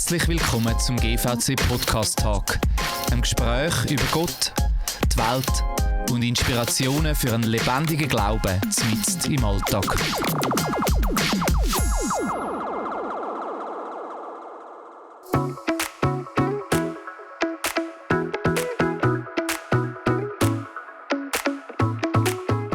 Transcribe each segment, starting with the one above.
Herzlich willkommen zum GVC Podcast Talk, einem Gespräch über Gott, die Welt und Inspirationen für einen lebendigen Glauben mitten im Alltag.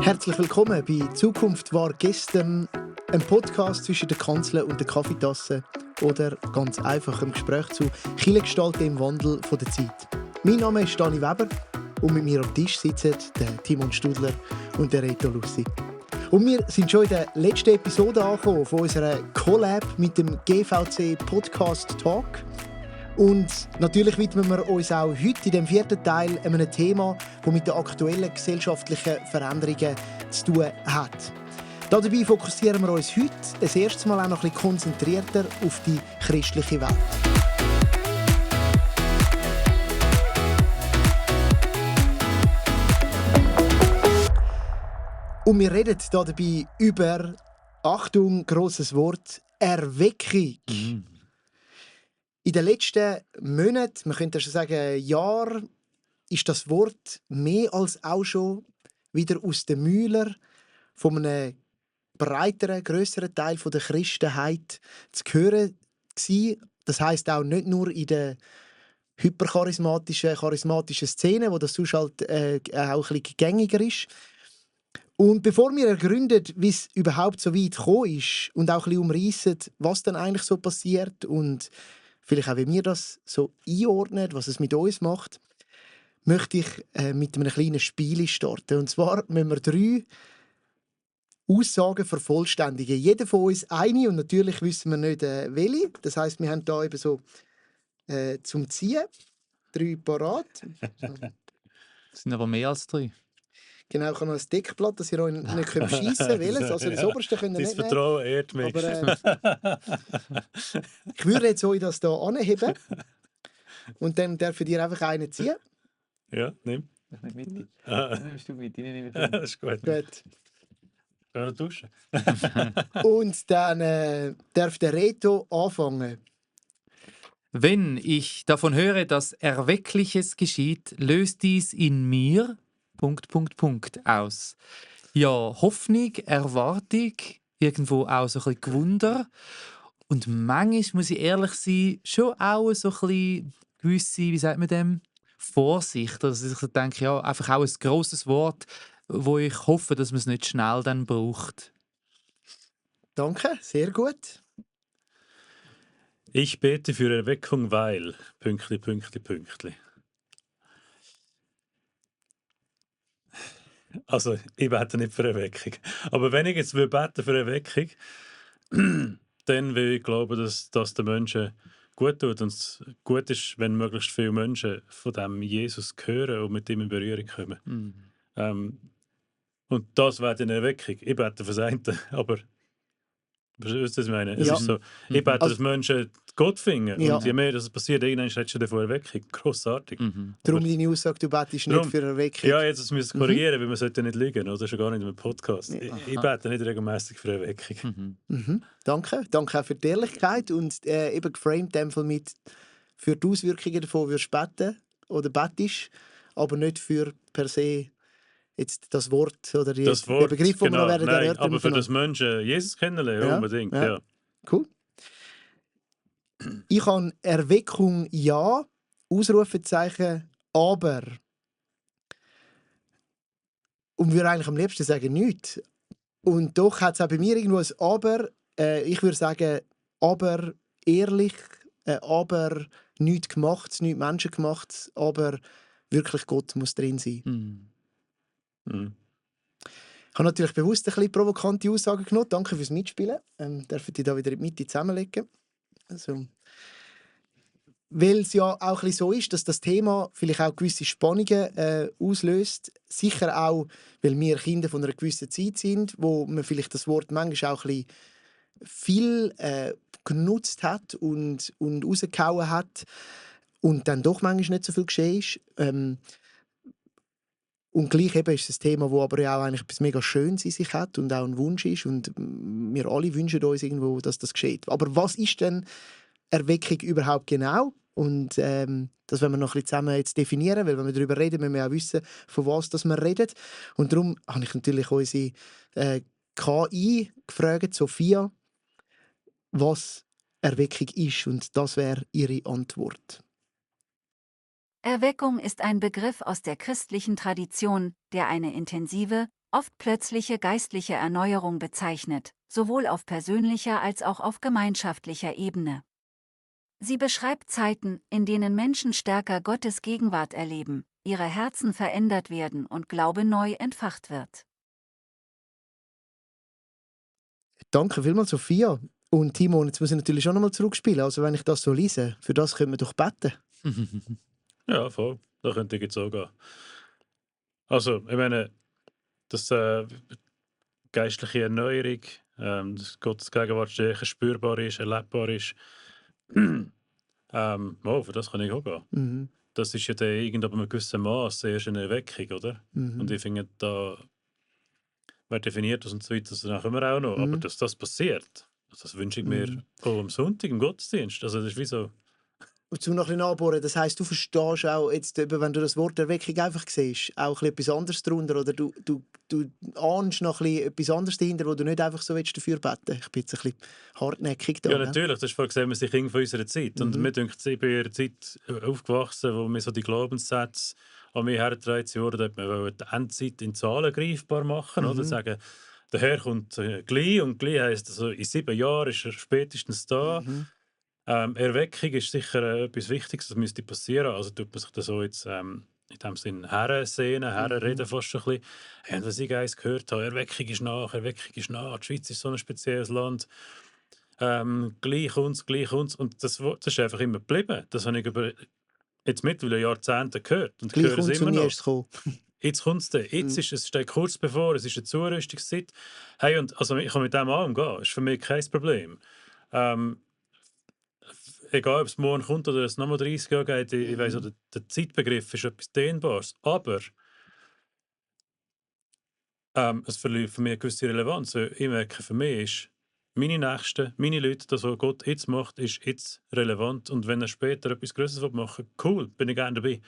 Herzlich willkommen bei «Zukunft war gestern», ein Podcast zwischen der Kanzel und der Kaffeetasse oder ganz einfach ein Gespräch zu Kirchengestalten im Wandel der Zeit. Mein Name ist Dani Weber und mit mir am Tisch sitzen der Timon Studler und der Reto Lussi. Und wir sind schon in der letzten Episode angekommen von unserer Collab mit dem GVC Podcast Talk. Und natürlich widmen wir uns auch heute in dem 4. Teil einem Thema, das mit den aktuellen gesellschaftlichen Veränderungen zu tun hat. Dabei fokussieren wir uns heute das erste Mal auch noch ein bisschen konzentrierter auf die christliche Welt. Und wir reden dabei über, Achtung, grosses Wort, Erweckung. In den letzten Monaten, man könnte schon sagen Jahren, ist das Wort mehr als auch schon wieder aus den Mühlern von einem breiteren, grösseren Teil der Christenheit zu hören gewesen. Das heisst auch nicht nur in der charismatischen Szene, wo das sonst halt, auch ein bisschen gängiger ist. Und bevor wir ergründen, wie es überhaupt so weit gekommen ist und auch ein bisschen umreissen, was dann eigentlich so passiert und vielleicht auch, wie wir das so einordnen, was es mit uns macht, möchte ich mit einem kleinen Spiel starten. Und zwar müssen wir 3 Aussagen vervollständigen. Jeder von uns eine, und natürlich wissen wir nicht, welche. Das heisst, wir haben hier eben so zum Ziehen 3 parat. Es sind aber mehr als 3. Genau, ich habe noch ein Deckblatt, dass ihr euch nicht schiessen könnt. Welches? Also das Oberste könnt ihr nicht nehmen. Vertrauen ehrt mich. Aber, ich würde jetzt euch das hier anheben und dann dürft ihr einfach einen ziehen. Ja, nimm. Ich nehme mit. Nimmst du mit? Das ist gut. Gut. Können wir duschen? Und dann darf der Reto anfangen. Wenn ich davon höre, dass Erweckliches geschieht, löst dies in mir ... aus. Ja, Hoffnung, Erwartung, irgendwo auch so ein bisschen Gewunder. Und manchmal, muss ich ehrlich sein, schon auch so ein bisschen gewisse, wie sagt man dem, Vorsicht. Also ich denke, ja, einfach auch ein grosses Wort, wo ich hoffe, dass man es nicht schnell dann braucht. Danke, sehr gut. Ich bete für Erweckung, weil... Pünktli. Also, ich bete nicht für Erweckung. Aber wenn ich jetzt bete für Erweckung, dann will ich glauben, dass das den Menschen gut tut. Und es gut ist, wenn möglichst viele Menschen von dem Jesus hören und mit ihm in Berührung kommen. Und das wäre eine Erweckung. Ich bete für das eine, aber... Weißt du, was ich meine? Es ist so, ich bete, dass Menschen Gott finden. Ja. Und je mehr das passiert, irgendwann hättest du davon Erweckung. Grossartig. Darum deine Aussage, du betest nicht für Erweckung. Ja, jetzt müssen wir es korrigieren, weil man sollte nicht lügen. Das ist ja gar nicht im Podcast. Ich bete nicht regelmäßig für Erweckung. Danke auch für die Ehrlichkeit und eben geframed mit für die Auswirkungen davon würdest du beten oder betest, aber nicht für per se jetzt das Wort oder den Begriff, den wir noch werden erörtern. Aber für das Menschen Jesus kennenlernen, unbedingt. Ja. Cool. Ich habe Erweckung ja, Ausrufezeichen aber. Und würde eigentlich am liebsten sagen nichts. Und doch hat es auch bei mir irgendwo ein aber. Ich würde sagen, aber ehrlich, aber nichts gemacht, nichts menschengemacht, aber wirklich Gott muss drin sein. Ich habe natürlich bewusst ein bisschen provokante Aussagen genommen. Danke fürs Mitspielen. Dürfen die da wieder in die Mitte zusammenlegen. Also, weil es ja auch ein bisschen so ist, dass das Thema vielleicht auch gewisse Spannungen auslöst. Sicher auch, weil wir Kinder von einer gewissen Zeit sind, wo man vielleicht das Wort manchmal auch ein bisschen viel genutzt hat und rausgehauen hat und dann doch manchmal nicht so viel geschehen ist. Und gleich eben ist es ein Thema, das aber ja auch eigentlich etwas mega Schönes in sich hat und auch ein Wunsch ist. Und wir alle wünschen uns irgendwo, dass das geschieht. Aber was ist denn Erweckung überhaupt genau? Und das wollen wir noch ein bisschen zusammen jetzt definieren, weil wenn wir darüber reden, müssen wir auch wissen, von was das wir reden. Und darum habe ich natürlich unsere KI gefragt, Sophia, was Erweckung ist. Und das wäre ihre Antwort. Erweckung ist ein Begriff aus der christlichen Tradition, der eine intensive, oft plötzliche geistliche Erneuerung bezeichnet, sowohl auf persönlicher als auch auf gemeinschaftlicher Ebene. Sie beschreibt Zeiten, in denen Menschen stärker Gottes Gegenwart erleben, ihre Herzen verändert werden und Glaube neu entfacht wird. Danke vielmals, Sophia. Und Timon, jetzt muss ich natürlich schon nochmal zurückspielen. Also wenn ich das so lese, für das können wir doch beten. Ja, voll. Da könnte ich jetzt auch gehen. Also, ich meine, dass geistliche Erneuerung, dass Gottes Gegenwart stärker spürbar ist, erlebbar ist, für das kann ich auch gehen. Mhm. Das ist ja dann irgendwo bei einem gewissen Maß erst eine Erweckung, oder? Mhm. Und ich finde, da wer definiert das und so weiter, das können wir auch noch. Aber Mhm. dass das passiert, das wünsche ich mir Mhm. auch am Sonntag im Gottesdienst. Also das ist wie so, Und zum noch ein bisschen anbohren, das heisst, du verstehst auch, jetzt, eben, wenn du das Wort Erweckung einfach siehst, auch ein bisschen etwas anderes darunter, oder du ahnst noch ein bisschen etwas anderes dahinter, wo du nicht einfach so dafür beten willst. Ich bin jetzt ein bisschen hartnäckig da. ja gell? natürlich, das ist vorhin gesehen, wir sind Kinder von unserer Zeit. Und mir denkt, ich bin in einer Zeit aufgewachsen, wo mir so die Glaubenssätze an mich hergetragen wurden, dass man die Endzeit in Zahlen greifbar machen, oder? Sagen, der Herr kommt gleich, und gleich heisst also, in 7 Jahren ist er spätestens da. Erweckung ist sicher etwas Wichtiges, das müsste passieren. Also tut man sich da so jetzt in dem Sinn hersehen, herreden fast schon ein bisschen. Hey, und was ich eins gehört habe, Erweckung ist nach, Erweckung ist nach. Die Schweiz ist so ein spezielles Land. Gleich kommt's. Und das ist einfach immer geblieben. Das habe ich über jetzt mittlerweile Jahrzehnte gehört. Und ich Gleich höre es kommt es immer und nie noch. ist es gekommen. Jetzt kommt es dann. Jetzt ist es steht kurz bevor, es ist eine Zurüstungszeit. Hey, und also ich kann mit dem umgehen. Das ist für mich kein Problem. Egal, ob es morgen kommt oder es nochmal 30 Jahre geht, ich weiss, der Zeitbegriff ist etwas Dehnbares. Aber es verliert für mich eine gewisse Relevanz. Weil ich merke, für mich ist meine Nächsten, meine Leute, das, was Gott jetzt macht, ist jetzt relevant. Und wenn er später etwas Größeres machen will, cool, bin ich gerne dabei.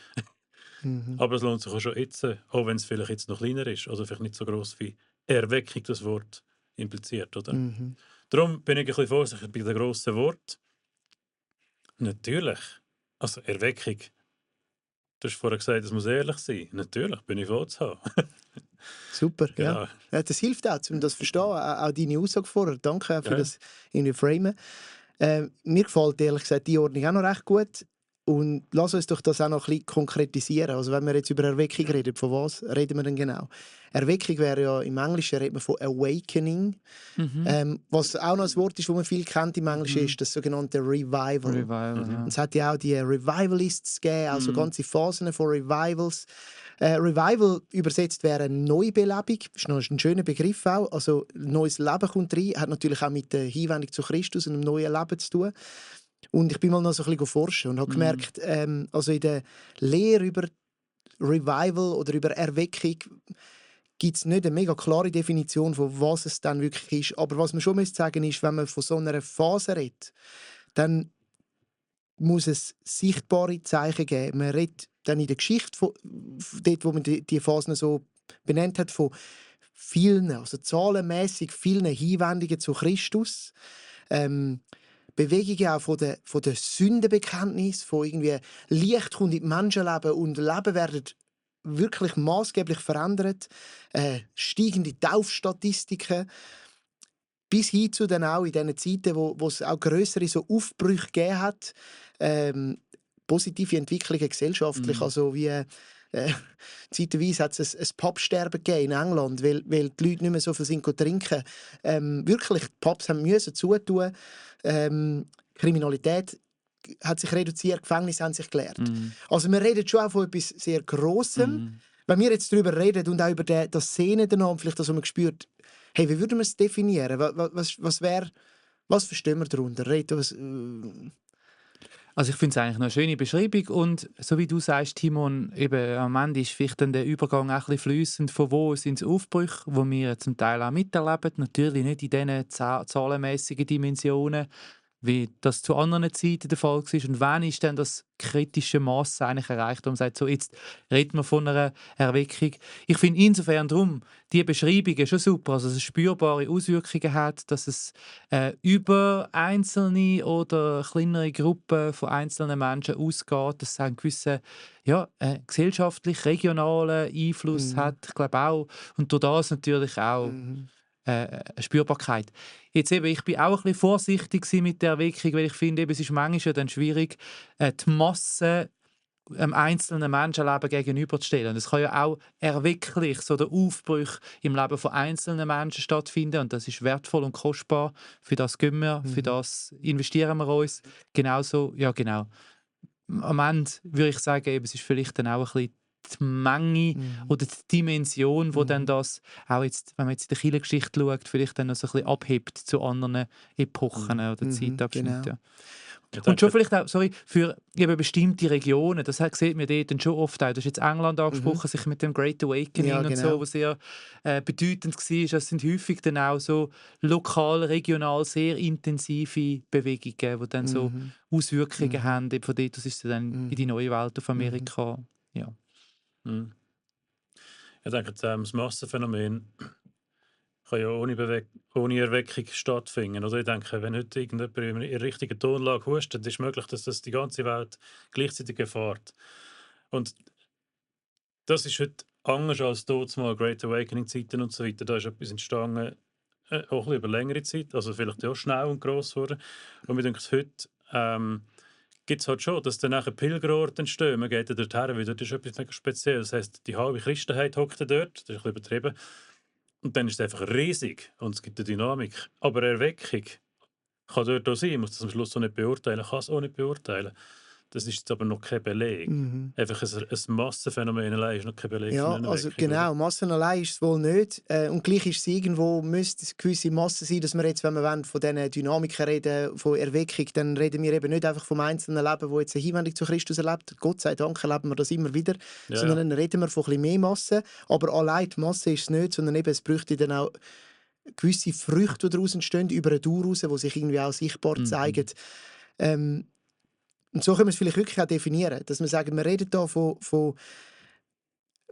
Aber es lohnt sich auch schon jetzt, auch wenn es vielleicht jetzt noch kleiner ist, also vielleicht nicht so gross wie Erweckung das Wort impliziert, oder? Darum bin ich ein bisschen vorsichtig bei den grossen Worten. Natürlich. Also Erweckung. Du hast vorher gesagt, es muss ehrlich sein. Natürlich bin ich voll zu haben. Super, Genau. ja. Das hilft auch, um das zu verstehen. Auch deine Aussage vorher. Danke auch für Ja. das in die Framen. Mir gefällt ehrlich gesagt die Ordnung auch noch recht gut. Und lass uns doch das auch noch ein bisschen konkretisieren. Also wenn wir jetzt über Erweckung reden, von was reden wir denn genau? Erweckung wäre ja im Englischen redet man von Awakening. Was auch noch ein Wort ist, das man viel kennt im Englischen, ist das sogenannte Revival. Revival, ja. Und es hat ja auch die Revivalists gegeben, also ganze Phasen von Revivals. Revival übersetzt wäre Neubelebung, ist noch ein schöner Begriff auch. Also neues Leben kommt rein, hat natürlich auch mit der Hinwendung zu Christus und einem neuen Leben zu tun. Und ich bin mal noch so ein bisschen forschen und habe gemerkt, also in der Lehre über Revival oder über Erweckung gibt es nicht eine mega klare Definition von was es dann wirklich ist. Aber was man schon sagen ist, wenn man von so einer Phase redet, dann muss es sichtbare Zeichen geben. Man redet dann in der Geschichte, dort, wo man die Phasen so benannt hat, von vielen, also zahlenmäßig vielen Hinwendungen zu Christus. Bewegungen auch von der Sündenbekenntnis, von irgendwie Licht kommt in die Menschenleben und Leben werden wirklich maßgeblich verändert. Steigende Taufstatistiken. Bis hin zu dann auch in diesen Zeiten, wo es auch grössere so Aufbrüche gegeben hat. Positive Entwicklungen gesellschaftlich. Also wie zeitweise hat es ein Pubsterben gegeben in England, weil die Leute nicht mehr so viel sind trinken. Wirklich, die Pubs mussten zutun. Kriminalität hat sich reduziert, Gefängnisse haben sich geleert. Also wir reden schon auch von etwas sehr Grossem. Wenn wir jetzt darüber reden und auch über das Sehnen danach, vielleicht das, was man spürt, hey, wie würden wir es definieren? Was verstehen wir darunter? Also ich finde es eigentlich eine schöne Beschreibung und so wie du sagst, Timon, eben am Ende ist vielleicht dann der Übergang auch ein bisschen fließend von wo sind es Aufbrüche, wo wir zum Teil auch miterleben, natürlich nicht in diesen zahlenmäßigen Dimensionen, wie das zu anderen Zeiten der Fall war und wann ist denn das kritische Maß eigentlich erreicht, wo man sagt, so jetzt reden wir von einer Erweckung. Ich finde insofern darum die Beschreibungen schon super, also dass es spürbare Auswirkungen hat, dass es über einzelne oder kleinere Gruppen von einzelnen Menschen ausgeht, dass es einen gewissen gesellschaftlich regionalen Einfluss hat, ich glaube auch, und durch das natürlich auch eine Spürbarkeit. Jetzt eben, ich bin auch ein bisschen vorsichtig gewesen mit der Erweckung, weil ich finde, eben, es ist manchmal ja dann schwierig, die Masse einem einzelnen Menschenleben gegenüberzustellen. Und es kann ja auch erwecklich so der Aufbruch im Leben von einzelnen Menschen stattfinden und das ist wertvoll und kostbar. Für das gehen wir, für das investieren wir uns. Genauso, ja genau. Am Ende würde ich sagen, eben, es ist vielleicht dann auch ein bisschen die Menge oder die Dimension, wo dann das auch jetzt, wenn man jetzt in der Kirchengeschichte schaut, vielleicht dann noch so ein bisschen abhebt zu anderen Epochen oder Zeitabschnitten. Genau. Ich Und schon denke, vielleicht auch, für eben bestimmte Regionen, das sieht man dort dann schon oft auch. Du hast jetzt England angesprochen, sich mit dem Great Awakening Ja, und genau. so, was sehr bedeutend war. Das sind häufig dann auch so lokal, regional sehr intensive Bewegungen, die dann so Auswirkungen haben. Eben von dort aus ist es dann in die neue Welt auf Amerika. Ja. ich denke, das Massenphänomen kann ja ohne Erweckung stattfinden. Oder ich denke, wenn heute irgendjemand in der richtigen Tonlage hustet, ist es möglich, dass das die ganze Welt gleichzeitig erfährt. Und das ist heute anders als dort mal Great Awakening-Zeiten und so weiter. Da ist etwas entstanden, auch ein bisschen über längere Zeit, also vielleicht auch schnell und gross geworden. Und mir denkt, heute gibt es halt schon, dass dann nachher Pilgerorte entstehen. Man geht ja dorthin, weil dort ist etwas mega Spezielles. Das heisst, die halbe Christenheit hockt dort, das ist ein bisschen übertrieben. Und dann ist es einfach riesig und es gibt eine Dynamik. Aber Erweckung kann dort auch sein. Ich muss das am Schluss auch nicht beurteilen, kann es auch nicht beurteilen. Das ist jetzt aber noch kein Beleg. Einfach ein Massenphänomen allein ist noch kein Beleg Ja, für eine also Erweckung. genau, Massen allein ist es wohl nicht. Und gleich ist es irgendwo, müsste es gewisse Masse sein, dass wir jetzt, wenn wir von diesen Dynamiken reden, von Erweckung, dann reden wir eben nicht einfach vom einzelnen Leben, das jetzt eine Hinwendung zu Christus erlebt. Gott sei Dank erleben wir das immer wieder. Ja, sondern ja. dann reden wir von ein bisschen mehr Masse. Aber allein die Masse ist es nicht, sondern eben, es bräuchte dann auch gewisse Früchte, die daraus entstehen, über eine Dauer raus, die sich irgendwie auch sichtbar zeigen. Und so können wir es vielleicht wirklich auch definieren, dass wir sagen, wir reden hier von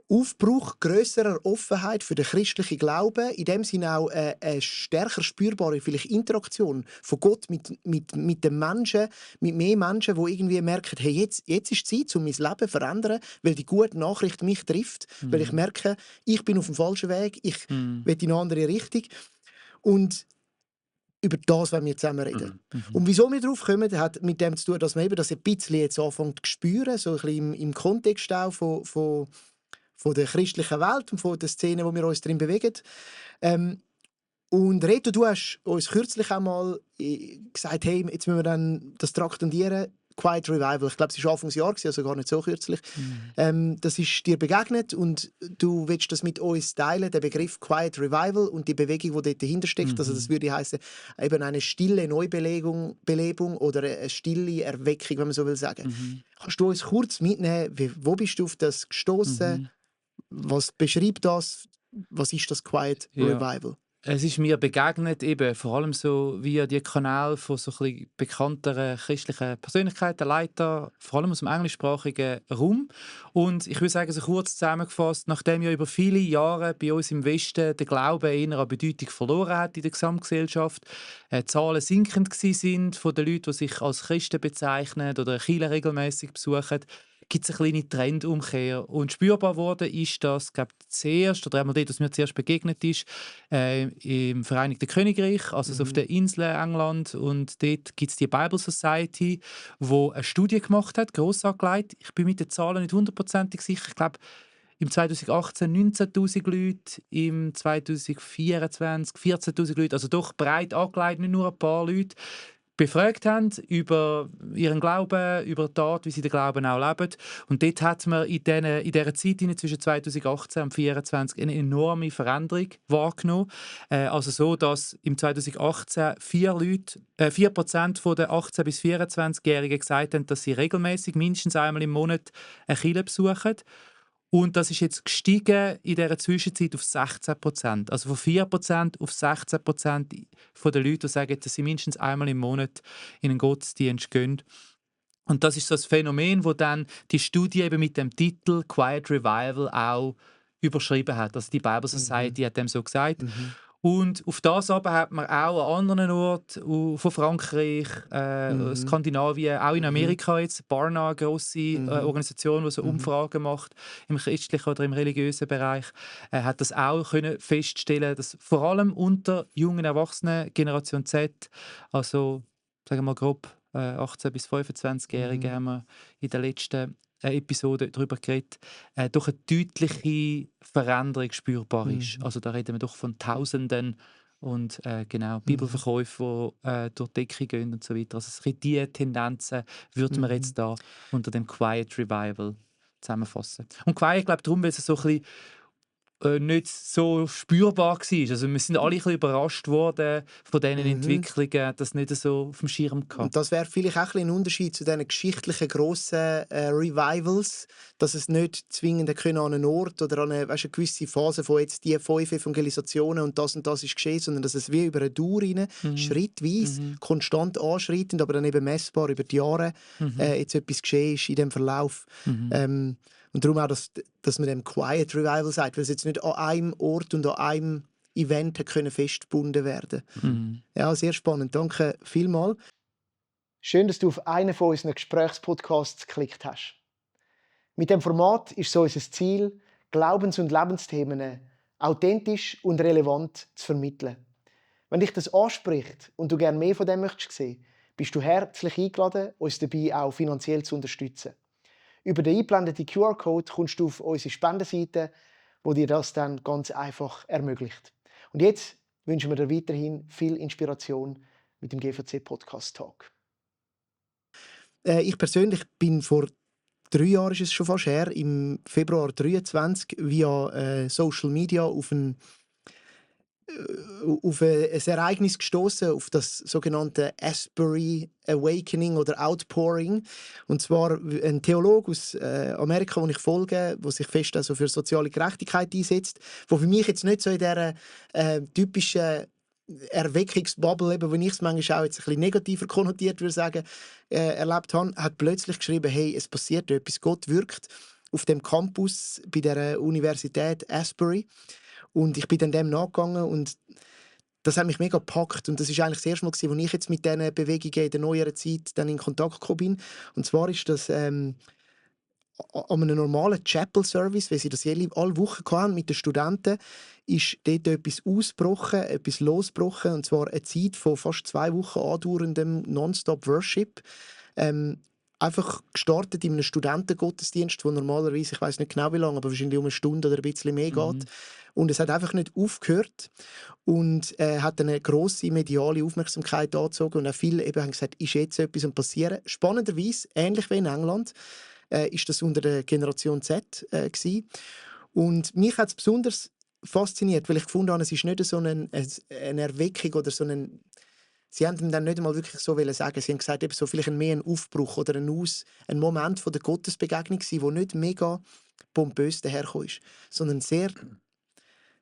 Aufbruch grösserer Offenheit für den christlichen Glauben, in dem Sinne auch eine stärker spürbare vielleicht Interaktion von Gott mit den Menschen, mit mehr Menschen, die irgendwie merken, hey, jetzt ist die Zeit, um mein Leben zu verändern, weil die gute Nachricht mich trifft, weil ich merke, ich bin auf dem falschen Weg, ich will in eine andere Richtung. Und über das wollen wir zusammen reden. Und wieso wir darauf kommen, hat mit dem zu tun, dass man eben das ein bisschen jetzt anfängt zu spüren, so ein bisschen im Kontext auch von der christlichen Welt und von der Szene, wo wir uns drin bewegen. Und Reto, du hast uns kürzlich einmal gesagt, hey, jetzt müssen wir dann das traktandieren, Quiet Revival. Ich glaube, es war Anfangsjahr, also gar nicht so kürzlich. Das ist dir begegnet und du willst das mit uns teilen, den Begriff Quiet Revival und die Bewegung, die dort dahinter steckt. Also das würde heißen, eben eine stille Neubelebung oder eine stille Erweckung, wenn man so will sagen. Kannst du uns kurz mitnehmen, wo bist du auf das gestoßen? Was beschreibt das? Was ist das Quiet Revival? Es ist mir begegnet, eben, vor allem so via die Kanäle von so ein bisschen bekannteren christlichen Persönlichkeiten, Leiter, vor allem aus dem englischsprachigen Raum. Und ich würde sagen, so kurz zusammengefasst, nachdem ja über viele Jahre bei uns im Westen der Glaube eher an Bedeutung verloren hat in der Gesamtgesellschaft, Zahlen sinkend sind von den Leuten, die sich als Christen bezeichnen oder Kirche regelmäßig besuchen, gibt es eine kleine Trendumkehr. Und spürbar wurde ist das, glaube ich, zuerst, oder einmal dort, was mir zuerst begegnet ist, im Vereinigten Königreich, also so auf der Insel England. Und dort gibt es die Bible Society, die eine Studie gemacht hat, gross angelegt. Ich bin mit den Zahlen nicht hundertprozentig sicher. Ich glaube, im 2018 19'000 Leute, im 2024 14'000 Leute, also doch breit angelegt, nicht nur ein paar Leute, befragt haben über ihren Glauben, über die Art, wie sie den Glauben auch leben. Und dort hat man in dieser Zeit zwischen 2018 und 2024 eine enorme Veränderung wahrgenommen. Also so, dass im 2018 4% der 18- bis 24-Jährigen gesagt haben, dass sie regelmäßig mindestens einmal im Monat eine Kirche besuchen. Und das ist jetzt gestiegen in dieser Zwischenzeit auf 16%. Also von 4% auf 16% von den Leuten, die sagen, dass sie mindestens einmal im Monat in einen Gottesdienst gehen. Und das ist so das Phänomen, wo dann die Studie eben mit dem Titel Quiet Revival auch überschrieben hat. Also die Bible Society hat dem so gesagt. Und auf das aber hat man auch an anderen Orten von Frankreich, Skandinavien, auch in Amerika jetzt, Barna, eine grosse Organisation, die so Umfragen macht im christlichen oder im religiösen Bereich, hat das auch können feststellen, dass vor allem unter jungen Erwachsenen, Generation Z, also sagen wir mal grob 18- bis 25-Jährige haben wir in der letzten Episode darüber geredet, doch eine deutliche Veränderung spürbar ist. Also da reden wir doch von Tausenden und Bibelverkäufe, die durch die Decke gehen und so weiter. Also diese Tendenzen würde man jetzt da unter dem Quiet Revival zusammenfassen. Und Quiet, glaube ich, darum, weil es so ein bisschen nicht so spürbar war. Also wir sind alle ein bisschen überrascht worden von diesen Entwicklungen, das nicht so auf dem Schirm gehabt. Und das wäre vielleicht auch ein bisschen ein Unterschied zu diesen geschichtlichen grossen Revivals, dass es nicht zwingend an einen Ort oder an eine gewisse Phase von jetzt die 5 Evangelisationen und das ist geschehen, sondern dass es wie über eine Dauer rein, schrittweise, konstant anschreitend, aber dann eben messbar über die Jahre jetzt etwas geschehen ist in dem Verlauf. Und darum auch, dass man dem Quiet Revival sagt, weil es jetzt nicht an einem Ort und an einem Event können festgebunden werden. Ja, sehr spannend. Danke vielmals. Schön, dass du auf einen von unseren Gesprächspodcasts geklickt hast. Mit dem Format ist so unser Ziel, Glaubens- und Lebensthemen authentisch und relevant zu vermitteln. Wenn dich das anspricht und du gerne mehr von dem möchtest sehen, bist du herzlich eingeladen, uns dabei auch finanziell zu unterstützen. Über den eingeblendeten QR-Code kommst du auf unsere Spendenseite, wo dir das dann ganz einfach ermöglicht. Und jetzt wünschen wir dir weiterhin viel Inspiration mit dem GVC Podcast Talk. Ich persönlich bin vor 3 Jahren, ist es schon fast her, im Februar 2023 via Social Media auf ein Ereignis gestoßen, auf das sogenannte Asbury Awakening oder Outpouring. Und zwar ein Theologe aus Amerika, den ich folge, der sich fest also für soziale Gerechtigkeit einsetzt, der für mich jetzt nicht so in dieser typischen Erweckungsbubble, eben, wenn ich es manchmal auch jetzt ein bisschen negativer konnotiert würde sagen, erlebt habe, hat plötzlich geschrieben, hey, es passiert etwas, Gott wirkt auf dem Campus bei der Universität Asbury. Und ich bin dann dem nachgegangen und das hat mich mega gepackt. Und das ist eigentlich das erste Mal, als ich jetzt mit diesen Bewegungen in der neueren Zeit dann in Kontakt gekommen bin. Und zwar ist das an einem normalen Chapel-Service, wie sie das alle Wochen hatten mit den Studenten, ist dort etwas ausgebrochen, etwas losgebrochen. Und zwar eine Zeit von fast 2 Wochen andauerndem Nonstop-Worship. Einfach gestartet in einem Studentengottesdienst, der normalerweise, ich weiß nicht genau wie lange, aber wahrscheinlich um eine Stunde oder ein bisschen mehr geht. Und es hat einfach nicht aufgehört und hat eine grosse mediale Aufmerksamkeit angezogen. Und auch viele eben haben gesagt, ist jetzt etwas am passieren. Spannenderweise, ähnlich wie in England, ist das unter der Generation Z gewesen. Und mich hat es besonders fasziniert, weil ich gefunden habe, es ist nicht so eine Erweckung oder so ein. Sie haben ihm dann nicht einmal wirklich so sagen. Sie haben gesagt, eben so vielleicht mehr ein Aufbruch oder ein Moment von der Gottesbegegnung war, der nicht mega pompös dahergekommen ist, sondern sehr,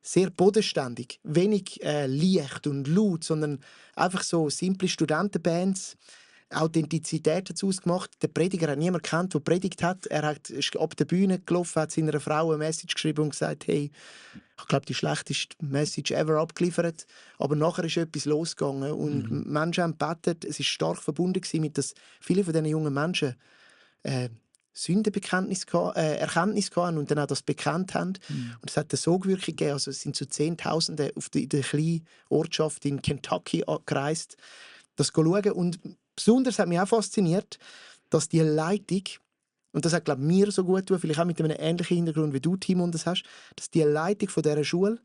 sehr bodenständig. Wenig leicht und laut, sondern einfach so simple Studentenbands. Authentizität dazu ausgemacht. Der Prediger hat niemand gekannt, der predigt hat. Er ist ab der Bühne gelaufen, hat seiner Frau eine Message geschrieben und gesagt, hey, ich glaube, die schlechteste Message ever abgeliefert. Aber nachher ist etwas losgegangen und Menschen haben gebetet. Es war stark verbunden mit, dass viele von diesen jungen Menschen Sündenbekenntnis Erkenntnis hatten und dann auch das bekannt haben. Und es hat eine Sogwirkung gegeben. Also es sind so Zehntausende in der kleinen Ortschaft in Kentucky gereist, das zu schauen. Und besonders hat mich auch fasziniert, dass die Leitung, und das hat, glaube ich, mir so gut getan, vielleicht auch mit einem ähnlichen Hintergrund wie du, Timon, das hast, dass die Leitung von dieser Schule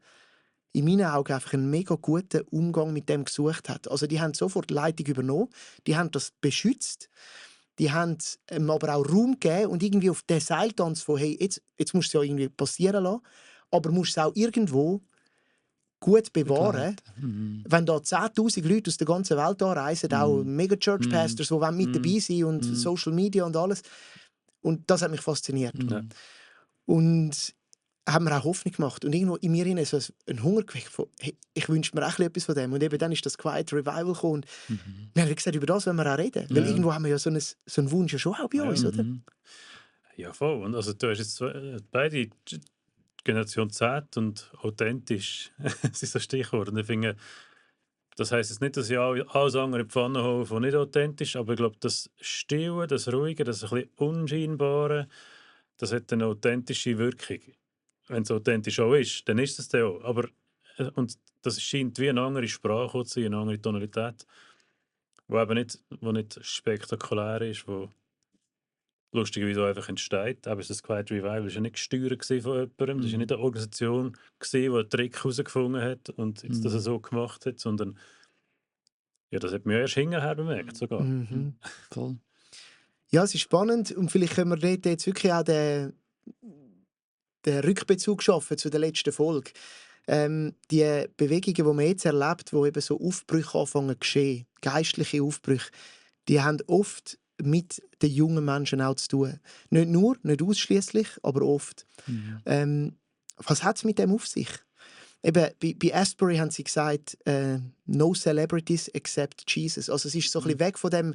in meinen Augen einfach einen mega guten Umgang mit dem gesucht hat. Also die haben sofort die Leitung übernommen, die haben das beschützt, die haben aber auch Raum gegeben und irgendwie auf den Seiltanz von hey, jetzt musst du es ja irgendwie passieren lassen, aber musst es auch irgendwo gut bewahren. Wenn da 10'000 Leute aus der ganzen Welt anreisen, auch Mega-Church-Pastors, die mit dabei sind und Social Media und alles. Und das hat mich fasziniert. Und haben mir auch Hoffnung gemacht. Und irgendwo in mir so ein Hunger geweckt von, hey, ich wünsche mir auch etwas von dem. Und eben dann ist das Quiet Revival gekommen. Und wir haben gesagt, über das wollen wir auch reden. Weil irgendwo haben wir ja so einen Wunsch ja schon auch bei uns, oder? Ja, voll. Und also, du hast jetzt beide Generation Z und authentisch sind so Stichworte. Und ich finde, das heisst jetzt nicht, dass ich alles andere in die Pfanne haue von nicht authentisch, aber ich glaube, das Stille, das Ruhige, das ein bisschen Unscheinbare, das hat eine authentische Wirkung. Wenn es authentisch auch ist, dann ist es dann auch. Aber, und das scheint wie eine andere Sprache zu sein, eine andere Tonalität, wo nicht spektakulär ist, wo lustigerweise auch einfach entsteht. Aber das Quiet Revival war ja nicht gesteuert von jemandem. Das war ja nicht eine Organisation, die einen Trick herausgefunden hat und jetzt das so gemacht hat, sondern ja, das hat mir erst hinterher bemerkt sogar. Mhm. Voll. Ja, es ist spannend und vielleicht können wir dort jetzt wirklich auch den Rückbezug schaffen zu der letzten Folge. Die Bewegungen, die man jetzt erlebt, wo eben so Aufbrüche anfangen zu geschehen, geistliche Aufbrüche, die haben oft mit den jungen Menschen auch zu tun. Nicht nur, nicht ausschließlich, aber oft. Was hat es mit dem auf sich? Eben, bei Asbury haben sie gesagt, no celebrities except Jesus. Also es ist so ein bisschen weg von dem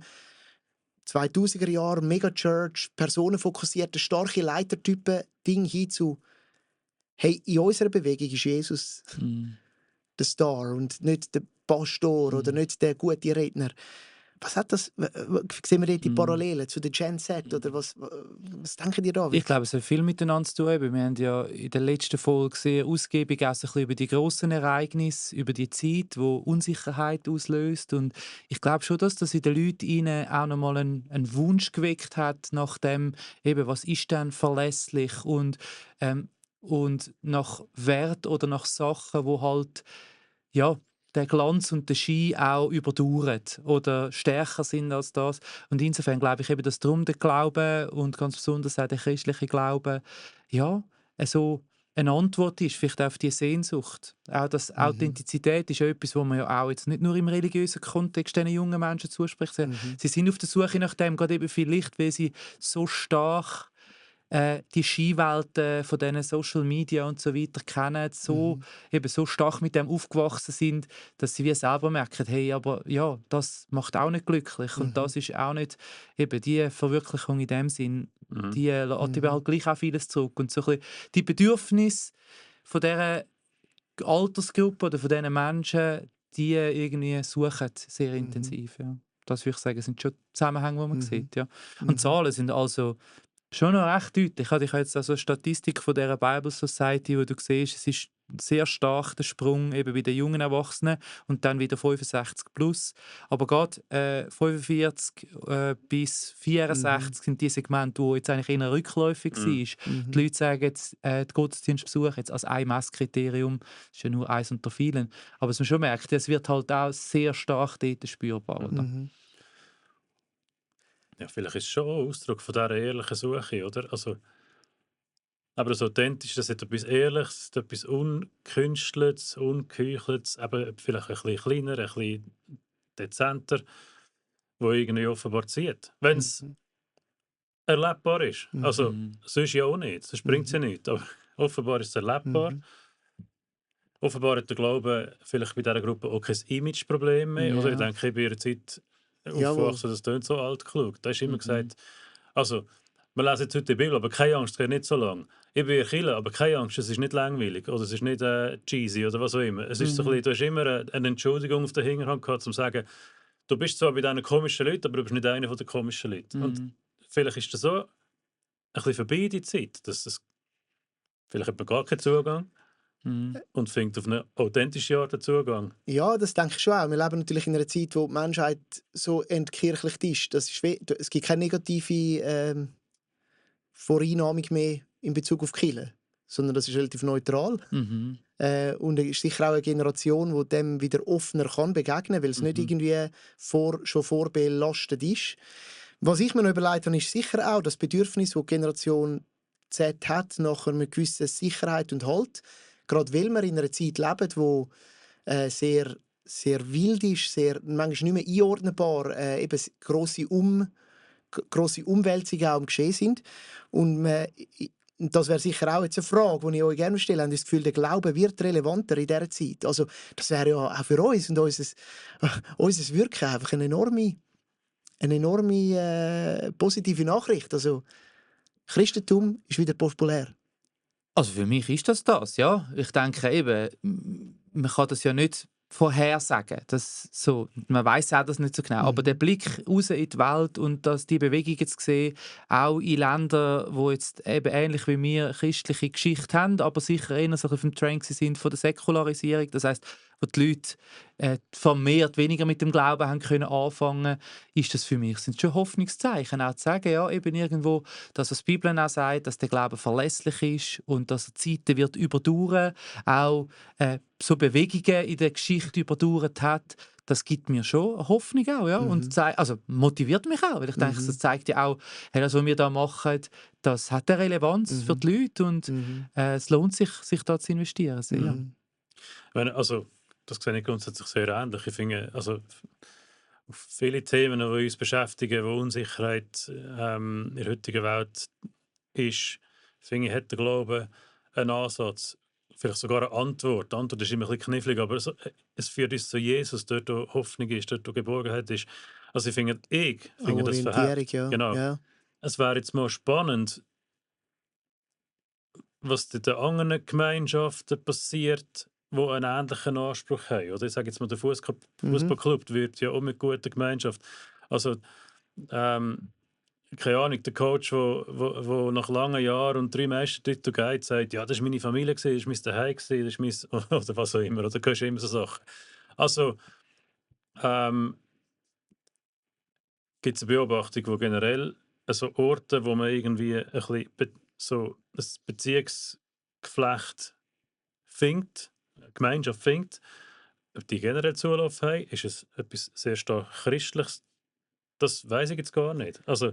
2000er Jahre Megachurch, personenfokussierte, starke Leitertypen Ding hin zu hey, in unserer Bewegung ist Jesus der Star und nicht der Pastor oder nicht der gute Redner. Was hat das? Sehen wir dort die Parallelen zu der Gen Z? Oder was denken ihr da? Ich glaube, es hat viel miteinander zu tun. Wir haben ja in der letzten Folge sehr ausgiebig auch so ein bisschen über die grossen Ereignisse, über die Zeit, die Unsicherheit auslöst. Und ich glaube schon, dass das in den Leuten ihnen auch nochmal einen Wunsch geweckt hat nach dem, eben, was ist denn verlässlich und nach Wert oder nach Sachen, wo halt ja, der Glanz und der Schein auch überdauern oder stärker sind als das. Und insofern glaube ich eben, dass darum der Glaube und ganz besonders auch der christliche Glaube ja, so eine Antwort ist, vielleicht auf die Sehnsucht. Auch das Authentizität ist ja etwas, was man ja auch jetzt nicht nur im religiösen Kontext diesen jungen Menschen zuspricht. Sie sind auf der Suche nach dem, gerade eben vielleicht, weil sie so stark die Skiwelten von diesen Social Media und so weiter kennen, eben so stark mit dem aufgewachsen sind, dass sie wie selber merken, hey, aber ja, das macht auch nicht glücklich und das ist auch nicht eben die Verwirklichung in dem Sinn, die lässt eben halt gleich auch vieles zurück und so ein bisschen die Bedürfnisse von dieser Altersgruppe oder von diesen Menschen, die irgendwie suchen sehr intensiv, ja. Das würde ich sagen, sind schon Zusammenhänge, die man sieht, ja. Und Zahlen sind also schon noch recht deutlich. Ich habe jetzt also eine Statistik von dieser Bible Society, wo du siehst, es ist sehr stark der Sprung eben bei den jungen Erwachsenen und dann wieder 65 plus. Aber gerade 45 bis 64 sind die Segmente, wo jetzt eigentlich eher rückläufig war. Die Leute sagen jetzt, die Gottesdienstbesuch jetzt als ein Messkriterium, das ist ja nur eins unter vielen. Aber was man schon merkt, es wird halt auch sehr stark dort spürbar. Oder? Ja, vielleicht ist es schon ein Ausdruck von dieser ehrlichen Suche, oder? Also, aber das Authentische, das hat etwas Ehrliches, etwas Unkünsteltes, Ungeheucheltes, eben vielleicht ein bisschen kleiner, ein bisschen dezenter, wo irgendwie offenbar zieht. Wenn es erlebbar ist. Also, sonst ja auch nicht, sonst bringt es ja nichts, aber offenbar ist es erlebbar. Offenbar hat der Glaube vielleicht bei dieser Gruppe auch kein Imageproblem mehr. Oder? Ich denke, ich bin in einer Zeit aufgewachsen, das klingt so altklug. Da ist immer gesagt, also, wir lesen jetzt heute die Bibel, aber keine Angst, es geht nicht so lang. Ich bin in Kirche, aber keine Angst, es ist nicht langweilig oder es ist nicht cheesy oder was auch immer. Es ist so ein bisschen, du hast immer eine Entschuldigung auf der Hinterhand gehabt, um zu sagen, du bist zwar bei diesen komischen Leuten, aber du bist nicht einer von den komischen Leuten. Und vielleicht ist das so ein bisschen vorbei, die Zeit. Vielleicht hat man gar keinen Zugang und findet auf eine authentische Art den Zugang. Ja, das denke ich schon auch. Wir leben natürlich in einer Zeit, wo die Menschheit so entkirchlicht ist. Es gibt keine negative Voreinnahmung mehr in Bezug auf Kirche, sondern das ist relativ neutral. Und es ist sicher auch eine Generation, die dem wieder offener kann begegnen, weil es nicht irgendwie schon vorbelastet ist. Was ich mir noch überlegt habe, ist sicher auch das Bedürfnis, das die Generation Z hat, nach einer gewissen Sicherheit und Halt. Gerade weil wir in einer Zeit leben, die sehr, sehr wild ist, manchmal nicht mehr einordnbar, eben grosse Umwälzungen auch am Geschehen sind. Und das wäre sicher auch jetzt eine Frage, die ich euch gerne stelle. Habt ihr das Gefühl, der Glaube wird relevanter in dieser Zeit? Also, das wäre ja auch für uns und unser Wirken einfach eine enorme positive Nachricht. Also, Christentum ist wieder populär. Also für mich ist das, ja. Ich denke eben, man kann das ja nicht vorhersagen. Man weiß auch das nicht so genau. Aber der Blick raus in die Welt und die Bewegungen zu sehen, auch in Ländern, die jetzt eben ähnlich wie wir christliche Geschichte haben, aber sicher eher so auf dem Trend sind von der Säkularisierung. Das heisst, wo die Leute vermehrt weniger mit dem Glauben haben können anfangen, ist das für mich sind schon Hoffnungszeichen, auch zu sagen, ja, eben irgendwo, dass was die Bibel auch sagt, dass der Glaube verlässlich ist und dass er Zeiten wird überdauern, auch so Bewegungen in der Geschichte überdauert hat. Das gibt mir schon Hoffnung auch, ja, und also motiviert mich auch, weil ich denke, das zeigt ja auch, hey, das, was wir da machen, das hat eine Relevanz für die Leute und es lohnt sich da zu investieren. Sehr. Also, das sehe ich grundsätzlich sehr ähnlich. Ich finde, also, auf viele Themen, die uns beschäftigen, wo Unsicherheit in der heutigen Welt ist, finde ich, hat der Glaube einen Ansatz, vielleicht sogar eine Antwort. Die Antwort ist immer ein bisschen knifflig, aber es führt uns zu Jesus, dort wo Hoffnung ist, dort wo Geborgenheit ist. Also ich finde das verhält. Ja. Genau. Ja. Es wäre jetzt mal spannend, was in den anderen Gemeinschaften passiert, die einen ähnlichen Anspruch haben. Oder ich sage jetzt mal, der Fußballclub wird ja auch mit guter Gemeinschaft. Also, keine Ahnung, der Coach, wo nach langen Jahren und 3 Meistertiteln geht, sagt, ja, das war meine Familie, das war mein Zuhause, das ist mein... oder was auch immer. Oder du hörst immer so Sachen. Also, gibt es eine Beobachtung, wo generell also Orte, wo man irgendwie ein bisschen so ein Beziehungsgeflecht findet, eine Gemeinschaft findet, ob die generell Zulauf haben, ist es etwas sehr stark Christliches? Das weiß ich jetzt gar nicht. Also,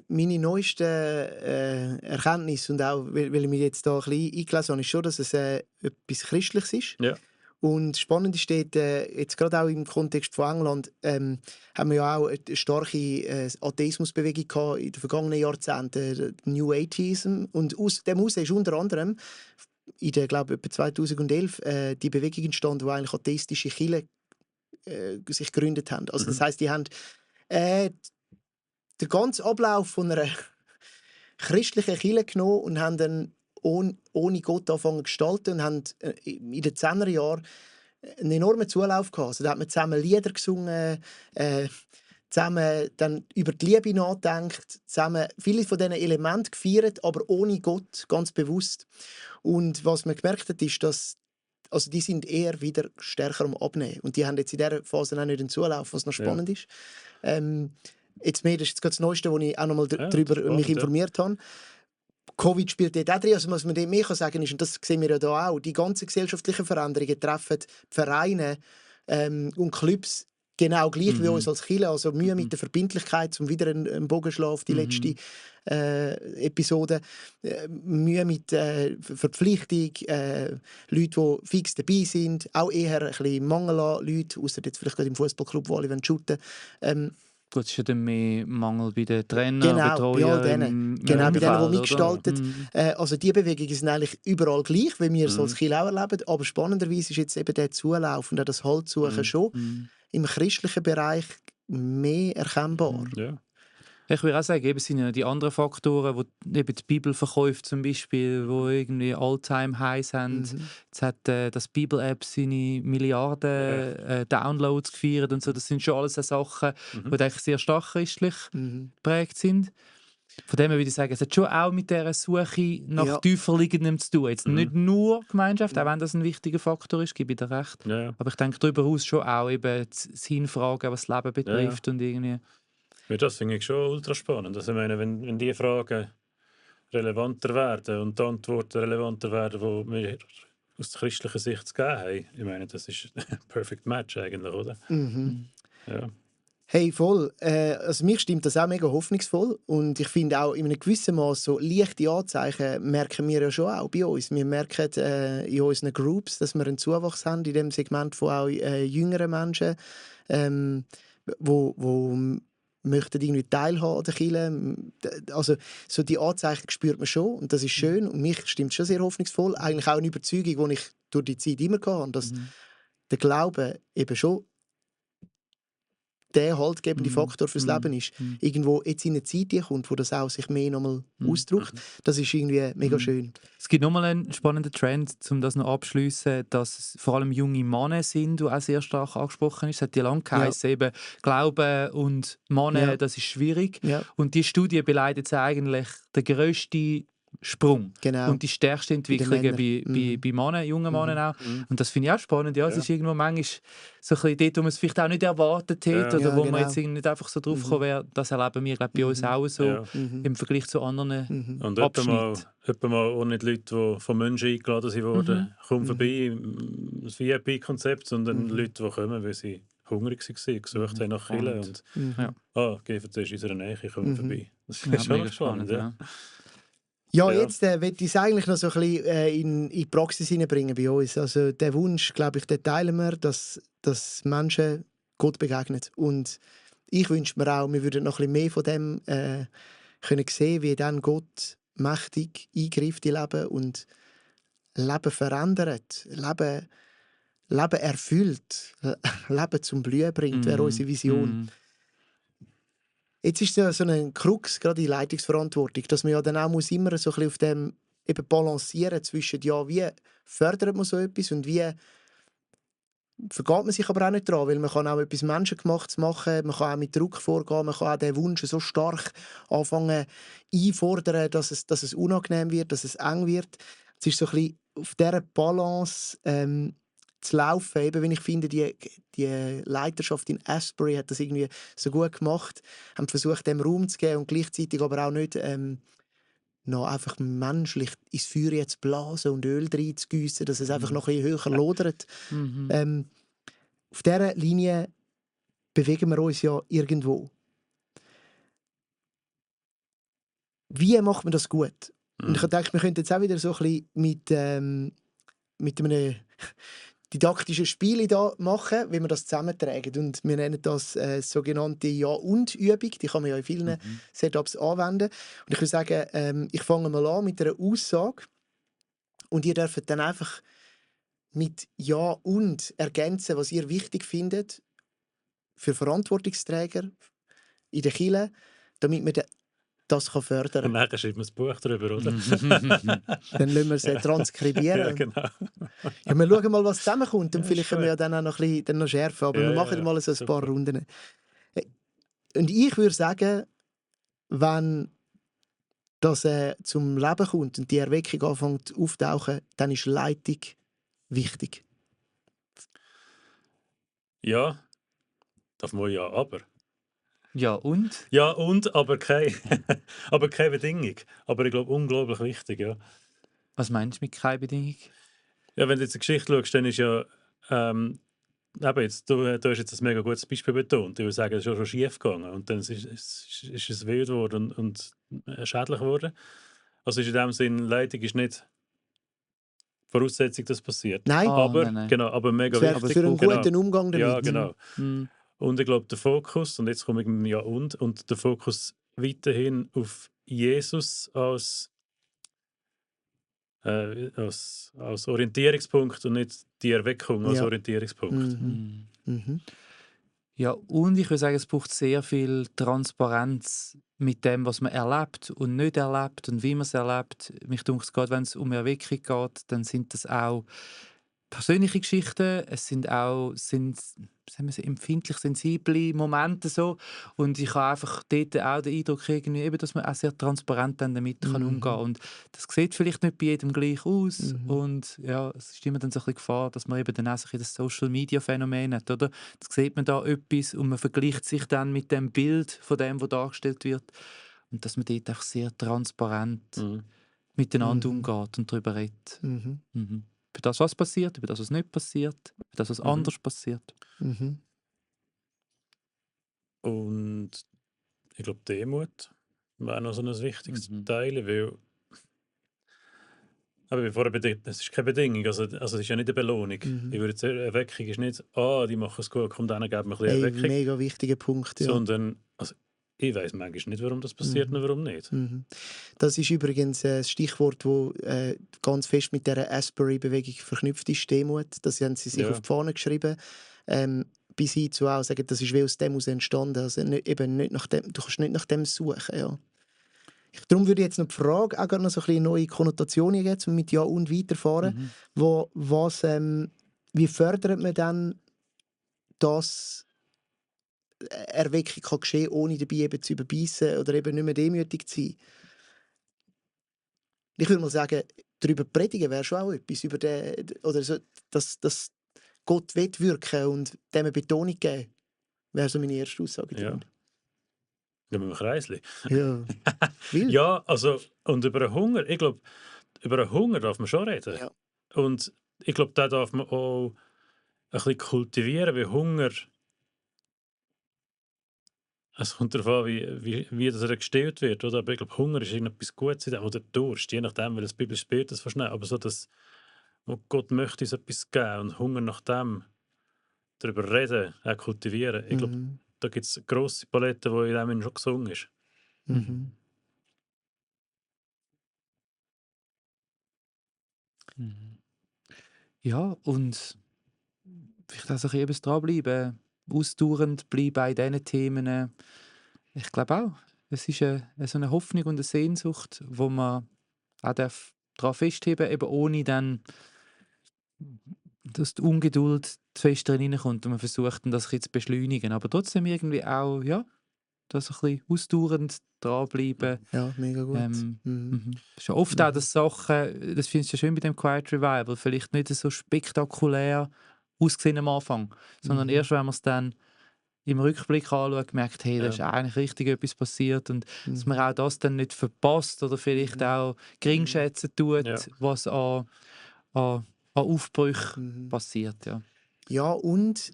Meine neuesten Erkenntnisse und auch, weil ich mich jetzt da ein bisschen eingelesen habe, ist schon, dass es etwas Christliches ist. ja. Und spannend ist dort, jetzt gerade auch im Kontext von England, haben wir ja auch eine starke Atheismusbewegung gehabt in den vergangenen Jahrzehnten, New Atheism. Und aus dem heraus ist unter anderem in der, glaube ich, etwa 2011 die Bewegung entstanden, wo eigentlich atheistische Kirchen sich gegründet haben. Also das heisst, die haben den ganzen Ablauf von einer christlichen Kirche genommen und haben dann ohne Gott angefangen zu gestalten und haben in den 10er Jahren einen enormen Zulauf gehabt. Also da hat man zusammen Lieder gesungen, zusammen dann über die Liebe nachgedacht, zusammen viele von diesen Elementen gefeiert, aber ohne Gott, ganz bewusst. Und was man gemerkt hat, ist, dass also die sind eher wieder stärker am Abnehmen. Und die haben jetzt in dieser Phase auch nicht den Zulauf, was noch spannend ist. Jetzt mehr, das ist jetzt gerade das Neueste, wo ich auch noch mal darüber mich informiert habe. Covid spielt dort auch drin. Also was man dort mehr sagen kann, ist, und das sehen wir ja da auch, die ganzen gesellschaftlichen Veränderungen treffen die Vereine und Clubs genau gleich wie uns als Kirche. Also Mühe mit der Verbindlichkeit, um wieder einen Bogen zu schlagen auf die letzte Episode. Mühe mit Verpflichtung, Leute, die fix dabei sind. Auch eher ein bisschen Mangel an Leuten, ausser jetzt vielleicht gerade im Fußballclub, wo alle shooten wollen. Gut, es ist ja dann mehr Mangel bei den Trainern, genau, Betreuern. bei all denen. Genau, bei denen, die mitgestalten. Also die Bewegungen sind eigentlich überall gleich, wie wir es als Kirche auch erleben. Aber spannenderweise ist jetzt eben der Zulauf und das Haltsuchen schon im christlichen Bereich mehr erkennbar. Ja. Ich würde auch sagen, eben sind ja die anderen Faktoren, wo eben die Bibelverkäufe zum Beispiel, wo irgendwie All-Time-Highs sind. Jetzt hat das Bibel-App seine Milliarden Downloads gefeiert und so. Das sind schon alles so Sachen, die eigentlich sehr stark christlich geprägt sind. Von dem her würde ich sagen, es hat schon auch mit dieser Suche nach tiefer liegendem zu tun. Jetzt nicht nur Gemeinschaft, auch wenn das ein wichtiger Faktor ist, gebe ich dir recht. Ja. Aber ich denke darüber hinaus schon auch eben das Hinfragen, was das Leben betrifft und irgendwie... Ja, das finde ich schon ultra spannend. Also, ich meine, wenn diese Fragen relevanter werden und die Antworten relevanter werden, die wir aus christlicher Sicht zu geben haben, ich meine, das ist ein perfect match eigentlich, oder? Ja. Hey, voll. Also mich stimmt das auch mega hoffnungsvoll. Und ich finde auch in einem gewissen Maß so leichte Anzeichen merken wir ja schon auch bei uns. Wir merken in unseren Groups, dass wir einen Zuwachs haben in dem Segment von auch jüngeren Menschen, wo möchten irgendwie teilhaben an der Kirche. Also so die Anzeichen spürt man schon und das ist schön und mich stimmt schon sehr hoffnungsvoll. Eigentlich auch eine Überzeugung, die ich durch die Zeit immer hatte, dass der Glaube eben schon der haltgebende Faktor fürs Leben ist. Irgendwo jetzt in eine Zeit kommt, wo das auch sich mehr nochmal ausdrückt. Das ist irgendwie mega schön. Es gibt nochmal einen spannenden Trend, um das noch abzuschliessen, dass es vor allem junge Männer sind, die auch sehr stark angesprochen ist. Es hat ja lange geheißen, eben Glauben und Männer, das ist schwierig. Ja. Und die Studie beleidigt jetzt eigentlich den grössten Sprung Genau. und die stärkste Entwicklung bei Männern, jungen Männern auch. Und das finde ich auch spannend. Ja, es ist irgendwo manchmal so ein bisschen dort, wo man es vielleicht auch nicht erwartet hat oder wo man jetzt nicht einfach so drauf gekommen wäre. Das erleben wir, glaube ich, bei uns auch so im Vergleich zu anderen Und Abschnitten. etwa mal auch nicht Leute, die von Menschen eingeladen wurden, kommen vorbei, das VIP-Konzept, sondern Leute, die kommen, weil sie hungrig waren, gesucht haben nach Kirche und gehen zuerst in unserer Nähe, kommen vorbei. Das ist schon mega spannend, ja. Ja, jetzt will ich es eigentlich noch so ein bisschen in die Praxis hineinbringen bei uns. Also der Wunsch, glaube ich, den teilen wir, dass Menschen Gott begegnen. Und ich wünsche mir auch, wir würden noch ein bisschen mehr von dem können sehen, wie dann Gott mächtig eingreift in Leben und Leben verändert, Leben erfüllt, Leben zum Blühen bringt, wäre unsere Vision. Jetzt ist ja so ein Krux, gerade die Leitungsverantwortung, dass man ja dann auch immer so ein bisschen auf dem eben balancieren zwischen, ja, wie fördert man so etwas und wie vergeht man sich aber auch nicht dran, weil man kann auch etwas Menschengemachtes machen, man kann auch mit Druck vorgehen, man kann auch den Wunsch so stark anfangen einfordern, dass es unangenehm wird, dass es eng wird. Es ist so ein bisschen auf dieser Balance zu laufen. Eben, wenn ich finde, die Leiterschaft in Asbury hat das irgendwie so gut gemacht, haben versucht, dem Raum zu geben und gleichzeitig aber auch nicht noch einfach menschlich ins Feuer jetzt blasen und Öl reinzugießen, dass es einfach noch ein bisschen höher lodert. Auf dieser Linie bewegen wir uns ja irgendwo. Wie macht man das gut? Und ich denke, wir könnten jetzt auch wieder so ein bisschen mit einem didaktische Spiele da machen, wie wir das zusammentragen. Und wir nennen das sogenannte Ja-und-Übung. Die kann man ja in vielen Setups anwenden. Und ich würde sagen, ich fange mal an mit einer Aussage. Und ihr dürft dann einfach mit Ja und ergänzen, was ihr wichtig findet für Verantwortungsträger in der Kirche, damit man das fördern kann. Und dann schreibt man das Buch darüber, oder? Dann lassen wir es transkribieren. Ja, genau. Ja, wir schauen mal, was zusammenkommt. Und vielleicht können wir ja dann auch noch ein bisschen noch schärfen. Aber wir machen mal so ein paar Runden. Und ich würde sagen, wenn das zum Leben kommt und die Erweckung anfängt aufzutauchen, dann ist Leitung wichtig. Ja, darf man ja, aber. Ja, und? Ja, und, aber keine Bedingung. Aber ich glaube, unglaublich wichtig, ja. Was meinst du mit keine Bedingung? Ja, wenn du jetzt eine Geschichte schaust, dann ist ja, jetzt, du hast jetzt ein mega gutes Beispiel betont. Ich würde sagen, es ist schon schief gegangen und dann ist es wild geworden und schädlich geworden. Also ist in dem Sinn, Leitung ist nicht Voraussetzung, dass es passiert. Nein. Nein. Genau, aber mega wichtig. Für einen guten Umgang damit. Ja, genau. Und ich glaube, der Fokus, und jetzt komme ich mit dem Ja und der Fokus weiterhin auf Jesus als Orientierungspunkt und nicht die Erweckung als Orientierungspunkt. Ja, und ich würde sagen, es braucht sehr viel Transparenz mit dem, was man erlebt und nicht erlebt und wie man es erlebt. Mich denke, gerade wenn es um Erweckung geht, dann sind das auch persönliche Geschichten, es sind auch empfindlich sensible Momente so. Und ich habe einfach dort auch den Eindruck, irgendwie, dass man auch sehr transparent damit kann umgehen kann. Und das sieht vielleicht nicht bei jedem gleich aus. Und ja, es ist immer dann so ein bisschen Gefahr, dass man eben dann auch so das Social-Media-Phänomen hat, oder? Da sieht man da etwas und man vergleicht sich dann mit dem Bild von dem, was dargestellt wird. Und dass man dort einfach sehr transparent miteinander umgeht und darüber redet. Über das, was passiert, über das, was nicht passiert, über das, was anders passiert. Und ich glaube, Demut wäre noch so ein wichtiges Teil, weil aber wie vorher es ist keine Bedingung, also es ist ja nicht eine Belohnung. Ich würde sagen, Erweckung ist nicht, die machen es gut, komm, dann geben wir ein bisschen Erweckung. Mega wichtiger Punkt, ja. Sondern, also Ich weiss manchmal nicht, warum das passiert und warum nicht. Mhm. Das ist übrigens ein Stichwort, das ganz fest mit dieser Asbury-Bewegung verknüpft ist, Demut. Das haben sie sich Ja. auf die Fahne geschrieben. Bis hin zu auch sagen, das ist wie aus dem aus entstanden. Also eben nicht nach dem, du kannst nicht nach dem suchen. Ja. Darum würde ich jetzt noch die Frage auch gerne noch so ein bisschen neue Konnotationen geben, um mit Ja und weiterfahren. Wie fördert man dann, dass Erweckung kann geschehen, ohne dabei eben zu überbeissen oder eben nicht mehr demütig zu sein? Ich würde mal sagen, darüber predigen wäre schon auch etwas. Über oder so, dass Gott will wirken und dem eine Betonung geben, wäre so meine erste Aussage. Ja. Ja, mit dem Kreisli. Ja. Wild. Ja, also, und über den Hunger, ich glaube, über den Hunger darf man schon reden. Ja. Und ich glaube, da darf man auch ein bisschen kultivieren, weil Hunger. Es kommt darauf an, wie das gestillt wird. Oder? Aber ich glaube, Hunger ist etwas Gutes in dem, oder Durst, je nachdem, weil das biblische Bild das schnell. Aber so, dass wo Gott möchte uns etwas geben und Hunger nach dem, darüber reden, auch kultivieren. Ich glaube, Mhm. da gibt es grosse Paletten, die in dem schon gesungen ist. Mhm. Mhm. Ja, und vielleicht auch so ein bisschen dranbleiben, ausdauernd bleiben bei diesen Themen. Ich glaube auch, es ist so eine Hoffnung und eine Sehnsucht, wo man auch daran festheben darf, eben ohne dann, dass die Ungeduld zu fest reinkommt und man versucht, dann das ein bisschen zu beschleunigen. Aber trotzdem irgendwie auch, ja, da so ein bisschen ausdauernd dranbleiben. Ja, mega gut. Schon oft auch, dass Sachen, das finde ich ja schön bei dem Quiet Revival, vielleicht nicht so spektakulär ausgesehen am Anfang, sondern erst, wenn man es dann im Rückblick anschaut, merkt, hey, da ist eigentlich richtig etwas passiert und dass man auch das dann nicht verpasst oder vielleicht auch geringschätzen tut, was an Aufbrüchen passiert. Ja. Ja, und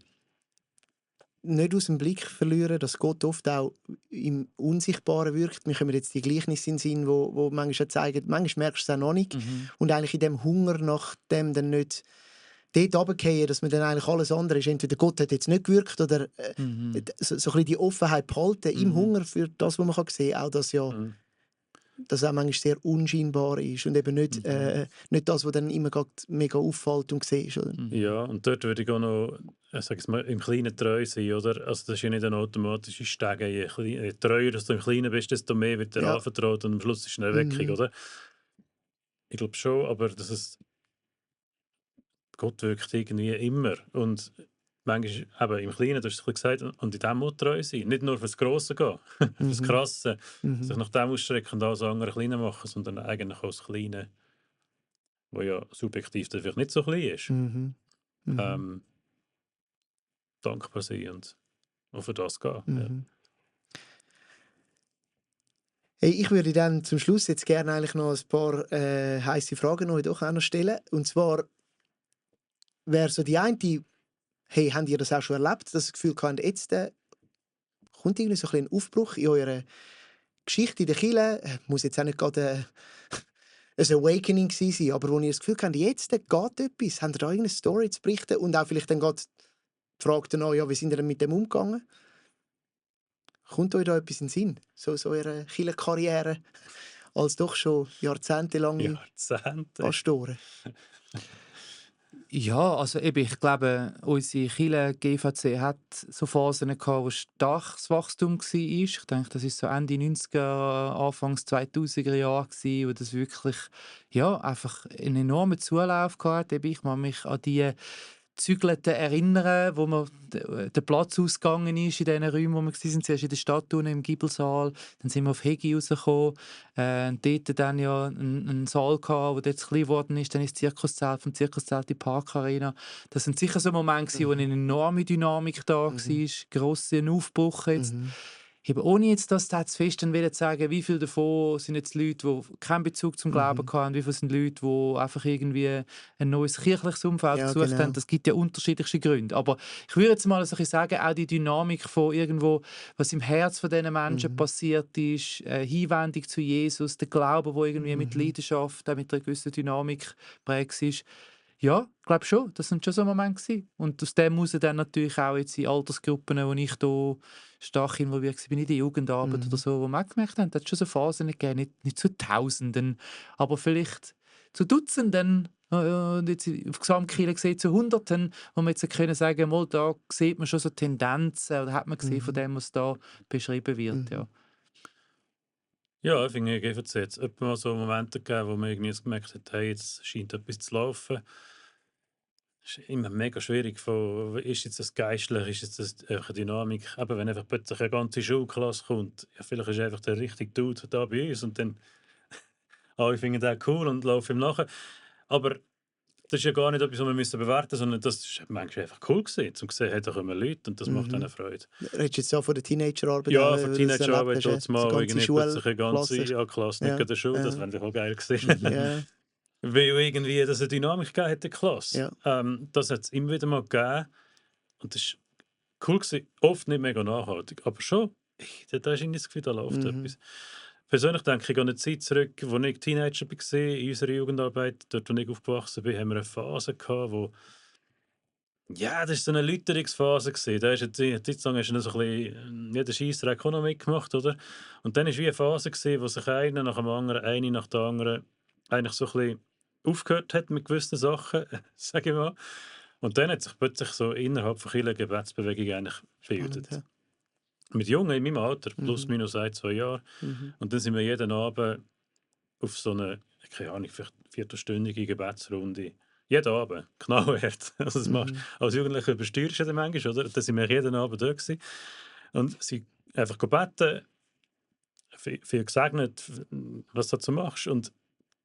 nicht aus dem Blick verlieren, dass Gott oft auch im Unsichtbaren wirkt. Wir können jetzt die Gleichnisse in den Sinn, wo manchmal zeigen, manchmal merkst du es auch noch nicht. Und eigentlich in dem Hunger nach dem dann nicht dort runterfallen, dass man dann eigentlich alles andere ist. Entweder Gott hat jetzt nicht gewirkt oder so ein bisschen die Offenheit behalten im Hunger für das, was man sehen kann. Auch das ja, dass auch manchmal sehr unscheinbar ist und eben nicht, nicht das, was dann immer mega auffällt und siehst. Oder? Ja, und dort würde ich auch noch, sag mal, im Kleinen treu sein, oder? Also das ist ja nicht eine automatische Stege. Je treuer du im Kleinen bist, desto mehr wird dir anvertraut und am Schluss ist eine Erweckung, oder? Ich glaube schon, aber dass es Gott wirkt irgendwie immer und manchmal eben im Kleinen, du hast es gesagt, und in dem auch treu sein. Nicht nur fürs Grosse gehen, fürs Krasse, sich nach dem ausstrecken und alles andere kleiner machen, sondern eigentlich auch das Kleine, wo ja subjektiv dann vielleicht nicht so klein ist. Dankbar sein und auch für das gehen. Hey, ich würde dann zum Schluss jetzt gerne eigentlich noch ein paar heisse Fragen euch doch auch noch stellen. Und zwar wäre so die eine, hey, habt ihr das auch schon erlebt, dass ihr das Gefühl habt, jetzt kommt irgendwie so ein Aufbruch in eurer Geschichte in der Kirche? Muss jetzt auch nicht gerade ein Awakening sein, aber wo ihr das Gefühl habt, jetzt geht etwas, habt ihr da irgendeine Story zu berichten und auch vielleicht dann gerade die Frage danach, ja, wie sind ihr denn mit dem umgegangen? Kommt euch da etwas in den Sinn? So eure Kirchenkarriere als doch schon jahrzehntelange Pastoren? Ja, also eben, ich glaube, unsere Kirche GVC hat so Phasen gehabt, wo starkes Wachstum war. Ich denke, das ist so Ende 90er, Anfangs 2000er Jahre gewesen, wo das wirklich einfach einen enormen Zulauf hatte. Eben, ich kann mich an die Zügelten erinnern, wo man der Platz ausgegangen ist in diesen Räumen, wo wir waren. Zuerst in der Stadt unten im Giebelsaal, dann sind wir auf Hegi rausgekommen. Dort dann ja einen Saal gehabt, der jetzt klein geworden ist. Dann ist das Zirkuszelt, vom Zirkuszelt die Parkarena. Das sind sicher so Momente, wo eine enorme Dynamik da war, grosser Aufbruch jetzt. Eben ohne jetzt das zu fest zu sagen, wie viele davon sind jetzt Leute, die keinen Bezug zum Glauben haben, wie viele sind Leute, die einfach irgendwie ein neues kirchliches Umfeld gesucht haben. Das gibt ja unterschiedlichste Gründe. Aber ich würde jetzt mal so ein bisschen sagen, auch die Dynamik von irgendwo, was im Herz von diesen Menschen passiert ist, Hinwendung zu Jesus, der Glaube, der irgendwie mit Leidenschaft, auch mit einer gewissen Dynamik prägt ist. Ja, ich glaube schon. Das sind schon so Momente gewesen. Und aus dem heraus dann natürlich auch jetzt in Altersgruppen, wo ich da stark involviert war, bin in der Jugendarbeit oder so, wo wir auch gemerkt haben, da hat es schon so Phasen gegeben, nicht zu Tausenden, aber vielleicht zu Dutzenden, und jetzt auf Gesamtkirche gesehen zu Hunderten, wo man jetzt können sagen, mal, da sieht man schon so Tendenzen, oder hat man gesehen von dem, was da beschrieben wird. Ja. Ja, ich finde, GVC hat es etwa mal so Momente gegeben, wo man irgendwie jetzt gemerkt hat, hey, jetzt scheint etwas zu laufen. Es ist immer mega schwierig, ist jetzt das geistlich, ist jetzt das einfach eine Dynamik. Aber wenn einfach plötzlich eine ganze Schulklasse kommt, ja, vielleicht ist einfach der richtige Dude da bei uns und dann alle finden den cool und laufen ihm nachher. Aber das ist ja gar nicht etwas, was wir müssen bewerten müssen, sondern das war manchmal einfach cool gewesen, um zu sehen, hey, da kommen Leute und das macht ihnen Freude. Redest du jetzt auch von der Teenagerarbeit? Ja, auch, von wo du das Teenagerarbeit erlebt hast, dort mal so irgendwie plötzlich eine ganze Klasse, nicht Ja, gerade der Schule, das ja. wäre auch geil gewesen. Ja, Weil irgendwie das eine Dynamik gegeben hat in der Klasse. Das hat es immer wieder mal gegeben. Und das war cool gewesen. Oft nicht mega nachhaltig, aber schon, da ist irgendwie das Gefühl, da läuft etwas. Persönlich denke ich an eine Zeit zurück, wo ich Teenager war, in unserer Jugendarbeit, dort, wo ich aufgewachsen bin, haben wir eine Phase gehabt, wo ja, das war so eine Läuterungsphase gewesen. Da ist eine Zeit lang hast du noch so ein bisschen jeder Scheissdreck auch noch mitgemacht, oder? Und dann war wie eine Phase gewesen, wo sich einer nach dem anderen, eine nach der anderen eigentlich so ein bisschen aufgehört hat mit gewissen Sachen, sage ich mal. Und dann hat sich plötzlich so innerhalb von Kirche eine Gebetsbewegung eigentlich gebildet. spannend, ja. Mit Jungen in meinem Alter, plus minus 1, 2 Jahre. Und dann sind wir jeden Abend auf so eine, keine Ahnung, vielleicht viertelstündige Gebetsrunde. Jeden Abend, knallhart. Also das machst, als Jugendlicher übersteuerst du dann manchmal, oder? Da sind wir jeden Abend da gewesen. Und sie einfach gebeten, viel gesegnet, was du dazu machst. Und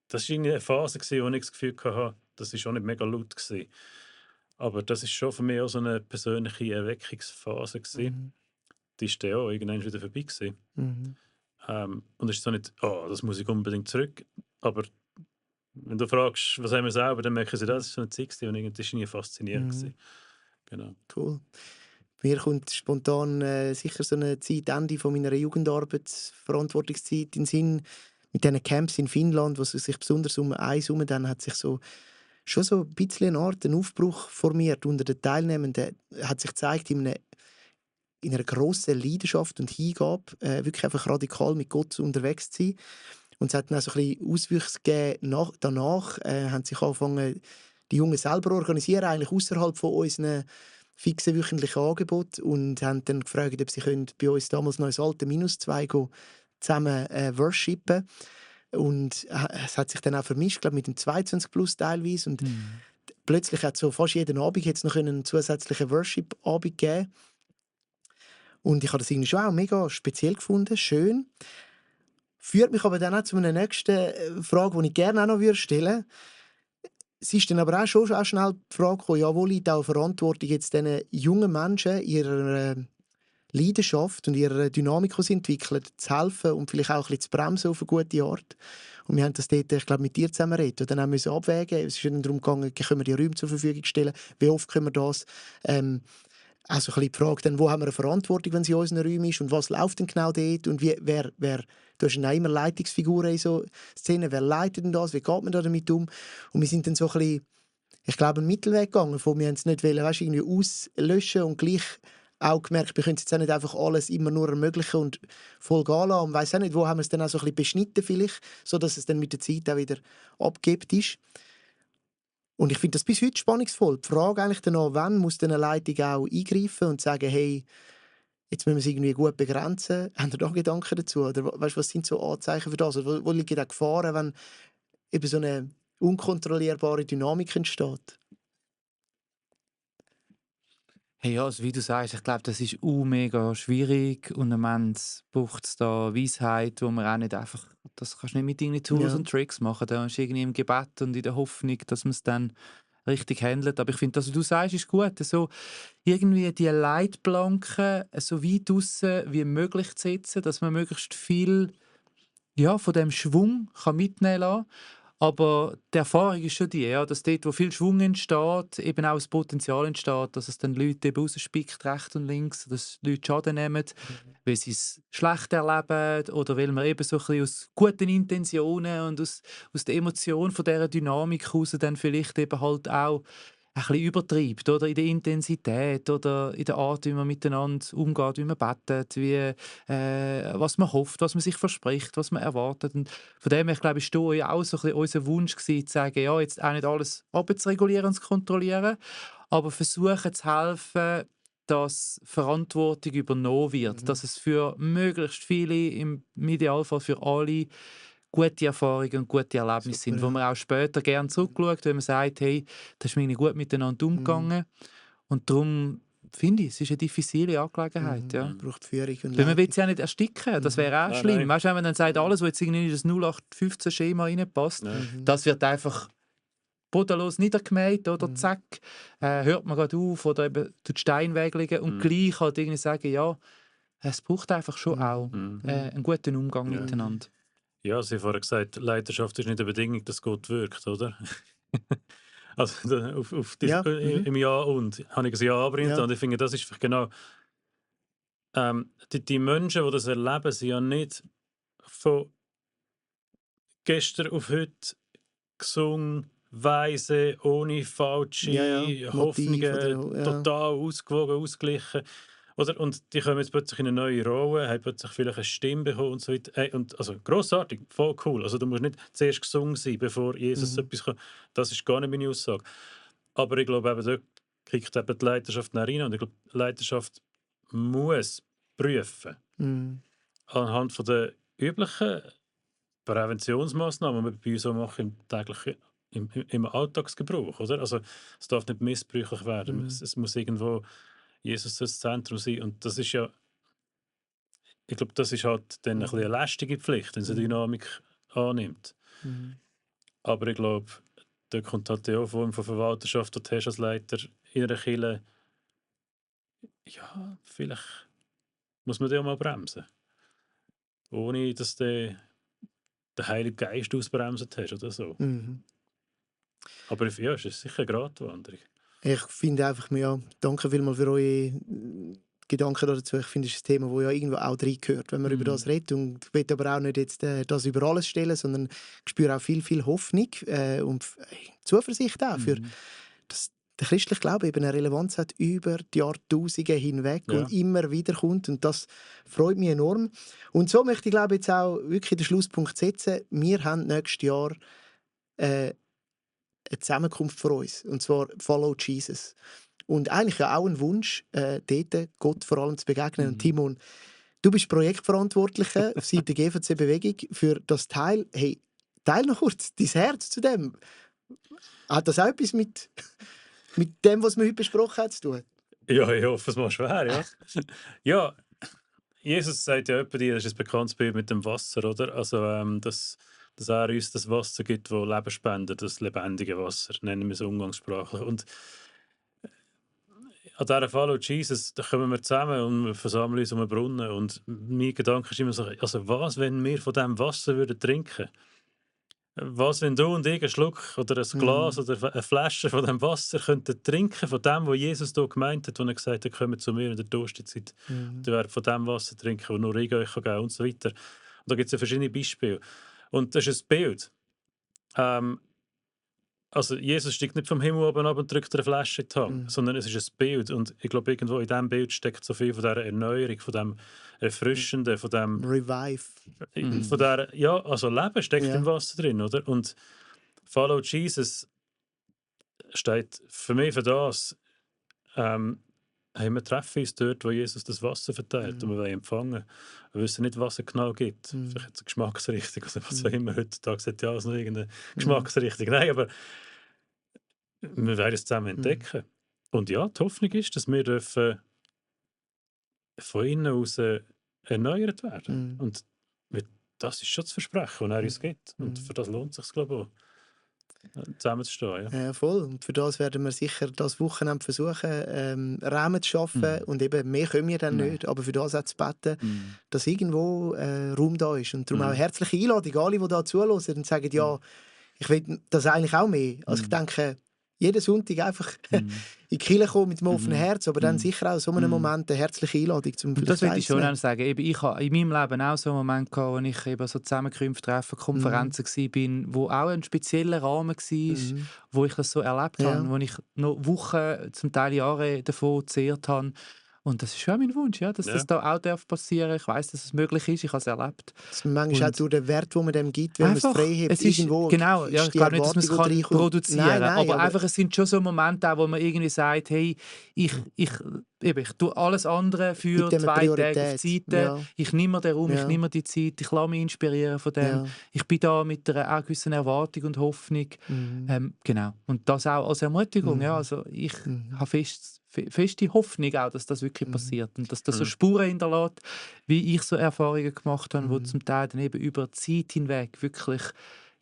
das war eine Phase, wo ich das Gefühl hatte, das war auch nicht mega laut gewesen. Aber das war schon für mich auch so eine persönliche Erweckungsphase gewesen. Die ist dann auch irgendwann wieder vorbei gewesen. Und es ist so nicht, oh, das muss ich unbedingt zurück. Aber wenn du fragst, was haben wir selber, dann merken sie, das ist so eine Zeit gewesen, und irgendwie, das war nie faszinierend gewesen. Genau. Cool. Mir kommt spontan sicher so eine Zeit, Ende von meiner Jugendarbeit, Verantwortungszeit in den Sinn, mit diesen Camps in Finnland, wo es sich besonders um eins herum, dann hat sich so schon so ein bisschen eine Art, ein Aufbruch formiert unter den Teilnehmenden, hat sich gezeigt in einer grossen Leidenschaft und Hingabe, wirklich einfach radikal mit Gott unterwegs zu sein. Und es hat dann auch so ein bisschen Auswüchse gegeben. Danach haben sich angefangen, die Jungen selber organisieren, eigentlich außerhalb von unseren fixen wöchentlichen Angeboten, und haben dann gefragt, ob sie bei uns damals noch ins alte -2 zusammen worshipen. Und es hat sich dann auch vermischt, glaube mit dem 22 Plus teilweise. Und plötzlich hat so fast jeden Abend jetzt noch einen zusätzlichen Worship-Abend geben. Und ich habe das irgendwie schon auch mega speziell gefunden, schön. Führt mich aber dann auch zu einer nächsten Frage, die ich gerne auch noch stellen würde. Es ist dann aber auch schnell die Frage gekommen, ja, wo liegt auch Verantwortung jetzt diesen jungen Menschen, ihrer Leidenschaft und ihrer Dynamik, die sie entwickeln, zu helfen und vielleicht auch ein bisschen zu bremsen auf eine gute Art. Und wir haben das dort, ich glaube, mit dir zusammen reden und dann haben wir abwägen. Es ist dann darum gegangen, können wir die Räume zur Verfügung stellen, wie oft können wir das. Also ein bisschen die Frage, dann, wo haben wir eine Verantwortung, wenn sie in unseren Räumen ist, und was läuft denn genau dort, und wer du hast ja immer Leitungsfiguren in so Szenen, wer leitet denn das, wie geht man da damit um? Und wir sind dann so ein bisschen, ich glaube, einen Mittelweg gegangen, von wir haben es nicht wollen, irgendwie auslöschen und gleich auch gemerkt, wir können jetzt auch nicht einfach alles immer nur ermöglichen und voll gehen lassen. Und weiss auch nicht, wo haben wir es dann auch so ein bisschen beschnitten vielleicht, sodass es dann mit der Zeit auch wieder abgebt ist. Und ich finde das bis heute spannungsvoll. Die Frage eigentlich danach, wann muss dann eine Leitung auch eingreifen und sagen, hey, jetzt müssen wir es irgendwie gut begrenzen. Haben ihr da Gedanken dazu? Oder weißt, was sind so Anzeichen für das? Oder wo liegen da Gefahren, wenn eben so eine unkontrollierbare Dynamik entsteht? Hey, ja, also wie du sagst, ich glaube, das ist mega schwierig, und am Ende braucht es da Weisheit, wo man auch nicht einfach, das kannst du nicht mit irgendwelchen Tools und Tricks machen, da ist irgendwie im Gebet und in der Hoffnung, dass man es dann richtig handelt. Aber ich finde, das, was du sagst, ist gut, so irgendwie die Leitplanken so weit draussen wie möglich zu setzen, dass man möglichst viel von dem Schwung kann mitnehmen kann. Aber die Erfahrung ist schon die, ja, dass dort, wo viel Schwung entsteht, eben auch das Potenzial entsteht, dass es dann Leute eben rausspickt, rechts und links, dass Leute Schaden nehmen, weil sie es schlecht erleben oder weil man eben so ein bisschen aus guten Intentionen und aus der Emotion von dieser Dynamik heraus dann vielleicht eben halt auch ein bisschen übertreibt, oder in der Intensität oder in der Art, wie man miteinander umgeht, wie man betet, was man hofft, was man sich verspricht, was man erwartet. Und von dem her, glaube ich, ist ja auch so ein bisschen unser Wunsch gewesen, zu sagen, ja, jetzt auch nicht alles abzuregulieren und zu kontrollieren, aber versuchen zu helfen, dass Verantwortung übernommen wird, dass es für möglichst viele, im Idealfall für alle, gute Erfahrungen und gute Erlebnisse sind, wo man auch später gerne zurückschaut, wenn man sagt, hey, das ist mir nicht gut miteinander umgegangen. Und darum finde ich, es ist eine diffizile Angelegenheit. Ja. Braucht Führung und Weil man will Leitung. es ja nicht ersticken, das wäre auch Nein, schlimm. nein. Weißt du, wenn man dann sagt, alles, was jetzt irgendwie in das 0815-Schema reinpasst, das wird einfach bodenlos niedergemäht, oder zack, hört man gerade auf oder eben tut Stein weglegen und gleich halt irgendwie sagen, ja, es braucht einfach schon auch einen guten Umgang miteinander. Ja, Sie haben vorhin gesagt, Leidenschaft ist nicht eine Bedingung, dass Gott wirkt, oder? Also auf Ja, im Ja und habe ich ein Ja aber Ja. und ich finde, das ist vielleicht genau die Menschen, die das erleben, sind ja nicht von gestern auf heute gesungen, weise, ohne falsche Motiv Hoffnungen, oder, ja. total ausgewogen, ausgeglichen. Oder? Und die kommen jetzt plötzlich in eine neue Rolle, haben plötzlich vielleicht eine Stimme bekommen und so weiter. Hey, und, also grossartig, voll cool. Also du musst nicht zuerst gesungen sein, bevor Jesus etwas kann. Das ist gar nicht meine Aussage. Aber ich glaube, eben, da kriegt eben die Leiterschaft rein. Und ich glaube, die Leiterschaft muss prüfen, anhand von der üblichen Präventionsmaßnahmen, die wir bei uns auch machen im täglichen im Alltagsgebrauch. Oder? Also, es darf nicht missbräuchlich werden. Es muss irgendwo Jesus das Zentrum sein. Und das ist ja, ich glaube, das ist halt dann ein bisschen eine lästige Pflicht, wenn sie Dynamik annimmt. Aber ich glaube, da kommt halt die auch Form von Verwalterschaft, die du hast als Leiter in einer Kirche. Ja, vielleicht muss man die auch mal bremsen. Ohne, dass du den Heiligen Geist ausbremset hast oder so. Aber ja, es ist sicher eine Gratwanderung. Ich finde einfach, ja, danke vielmals für eure Gedanken dazu. Ich finde, es ist ein Thema, das ja irgendwo auch reingehört, wenn man über das redet. Und ich will aber auch nicht jetzt das über alles stellen, sondern ich spüre auch viel Hoffnung und Zuversicht auch für, dass der christliche Glaube eben eine Relevanz hat über die Jahrtausende hinweg und immer wieder kommt. Und das freut mich enorm. Und so möchte ich, glaube jetzt auch wirklich den Schlusspunkt setzen. Wir haben nächstes Jahr eine Zusammenkunft für uns, und zwar «Follow Jesus». Und eigentlich ja auch ein Wunsch, dort Gott vor allem zu begegnen. Und Timon, du bist Projektverantwortlicher auf Seite der GVC-Bewegung für das Teil. Hey, teil noch kurz dein Herz zu dem. Hat das auch etwas mit dem, was wir heute besprochen haben, zu tun? Ja, ich hoffe, es mal schwer, ja. Ja, Jesus sagt ja etwa, das ist ein bekanntes Bild mit dem Wasser, oder? Also, dass er uns das Wasser gibt, das Leben spendet, das lebendige Wasser, nennen wir es umgangssprachlich. Und an dieser Follow Jesus, da kommen wir zusammen und wir versammeln uns um einen Brunnen. Und mein Gedanke ist immer so, also was, wenn wir von diesem Wasser würden trinken? Was, wenn du und ich einen Schluck oder ein Glas oder eine Flasche von diesem Wasser könnten trinken, von dem, was Jesus hier gemeint hat, als er gesagt hat, kommt zu mir in der Durstzeit. Und ihr werdet von dem Wasser trinken, das nur ich euch geben kann und so weiter. Und da gibt es ja verschiedene Beispiele. Und das ist ein Bild. Also Jesus steigt nicht vom Himmel oben ab und drückt eine Flasche in die Hand, sondern es ist ein Bild. Und ich glaube, irgendwo in diesem Bild steckt so viel von dieser Erneuerung, von dem Erfrischenden, von dem... Revive. Von der, ja, also Leben steckt im Wasser drin, oder? Und Follow Jesus steht für mich für das, wir treffen uns dort, wo Jesus das Wasser verteilt und wir wollen empfangen. Wir wissen nicht, was er genau gibt. Vielleicht hat es eine Geschmacksrichtung oder was auch immer. Heutzutage hat ja alles noch irgendeine Geschmacksrichtung. Nein, aber wir werden es zusammen entdecken. Und ja, die Hoffnung ist, dass wir dürfen von innen aus erneuert werden. Und das ist schon das Versprechen, das er uns gibt. Und für das lohnt es sich, glaube ich, auch, zusammenzustehen. Ja. Ja, voll. Und für das werden wir sicher das Wochenende versuchen, Rahmen zu schaffen. Und eben, mehr können wir dann nicht. Aber für das auch zu beten, dass irgendwo Raum da ist. Und darum auch herzliche Einladung, alle, die da zuhören und sagen, ja, ich will das eigentlich auch mehr. Also ich denke, jeden Sonntag einfach in die Kirche kommen mit einem offenen Herz, aber dann sicher auch so einen Moment eine herzliche Einladung zum Und das würde ich schon teilzunehmen. auch sagen. Eben, ich habe in meinem Leben auch so einen Moment gehabt, wo ich eben so Zusammenkünfte, Treffen, Konferenzen war, wo auch ein spezieller Rahmen war, wo ich das so erlebt habe, wo ich noch Wochen, zum Teil Jahre davon gezehrt habe. Und das ist schon mein Wunsch, ja, dass das da auch passieren darf. Ich weiss, dass es möglich ist, ich habe es erlebt. Das manchmal auch durch den Wert, den man dem gibt, wenn man es Einfach, frei hebt, es ist, irgendwo genau, ja, ich glaube nicht, dass man es kann produzieren kann. Nein, aber einfach, es sind schon so Momente, auch, wo man irgendwie sagt, hey, ich tue alles andere für Gib dem eine 2 Tage auf Priorität. die Seite. Ja. Ich nehme mir den Raum, ich Ja. nehme mir die Zeit, ich lasse mich inspirieren von dem. Ja. Ich bin da mit einer auch gewissen Erwartung und Hoffnung. Genau. Und das auch als Ermutigung. Ja, also ich habe feste Hoffnung auch, dass das wirklich passiert und dass das so Spuren hinterlässt, wie ich so Erfahrungen gemacht habe, die zum Teil dann eben über die Zeit hinweg wirklich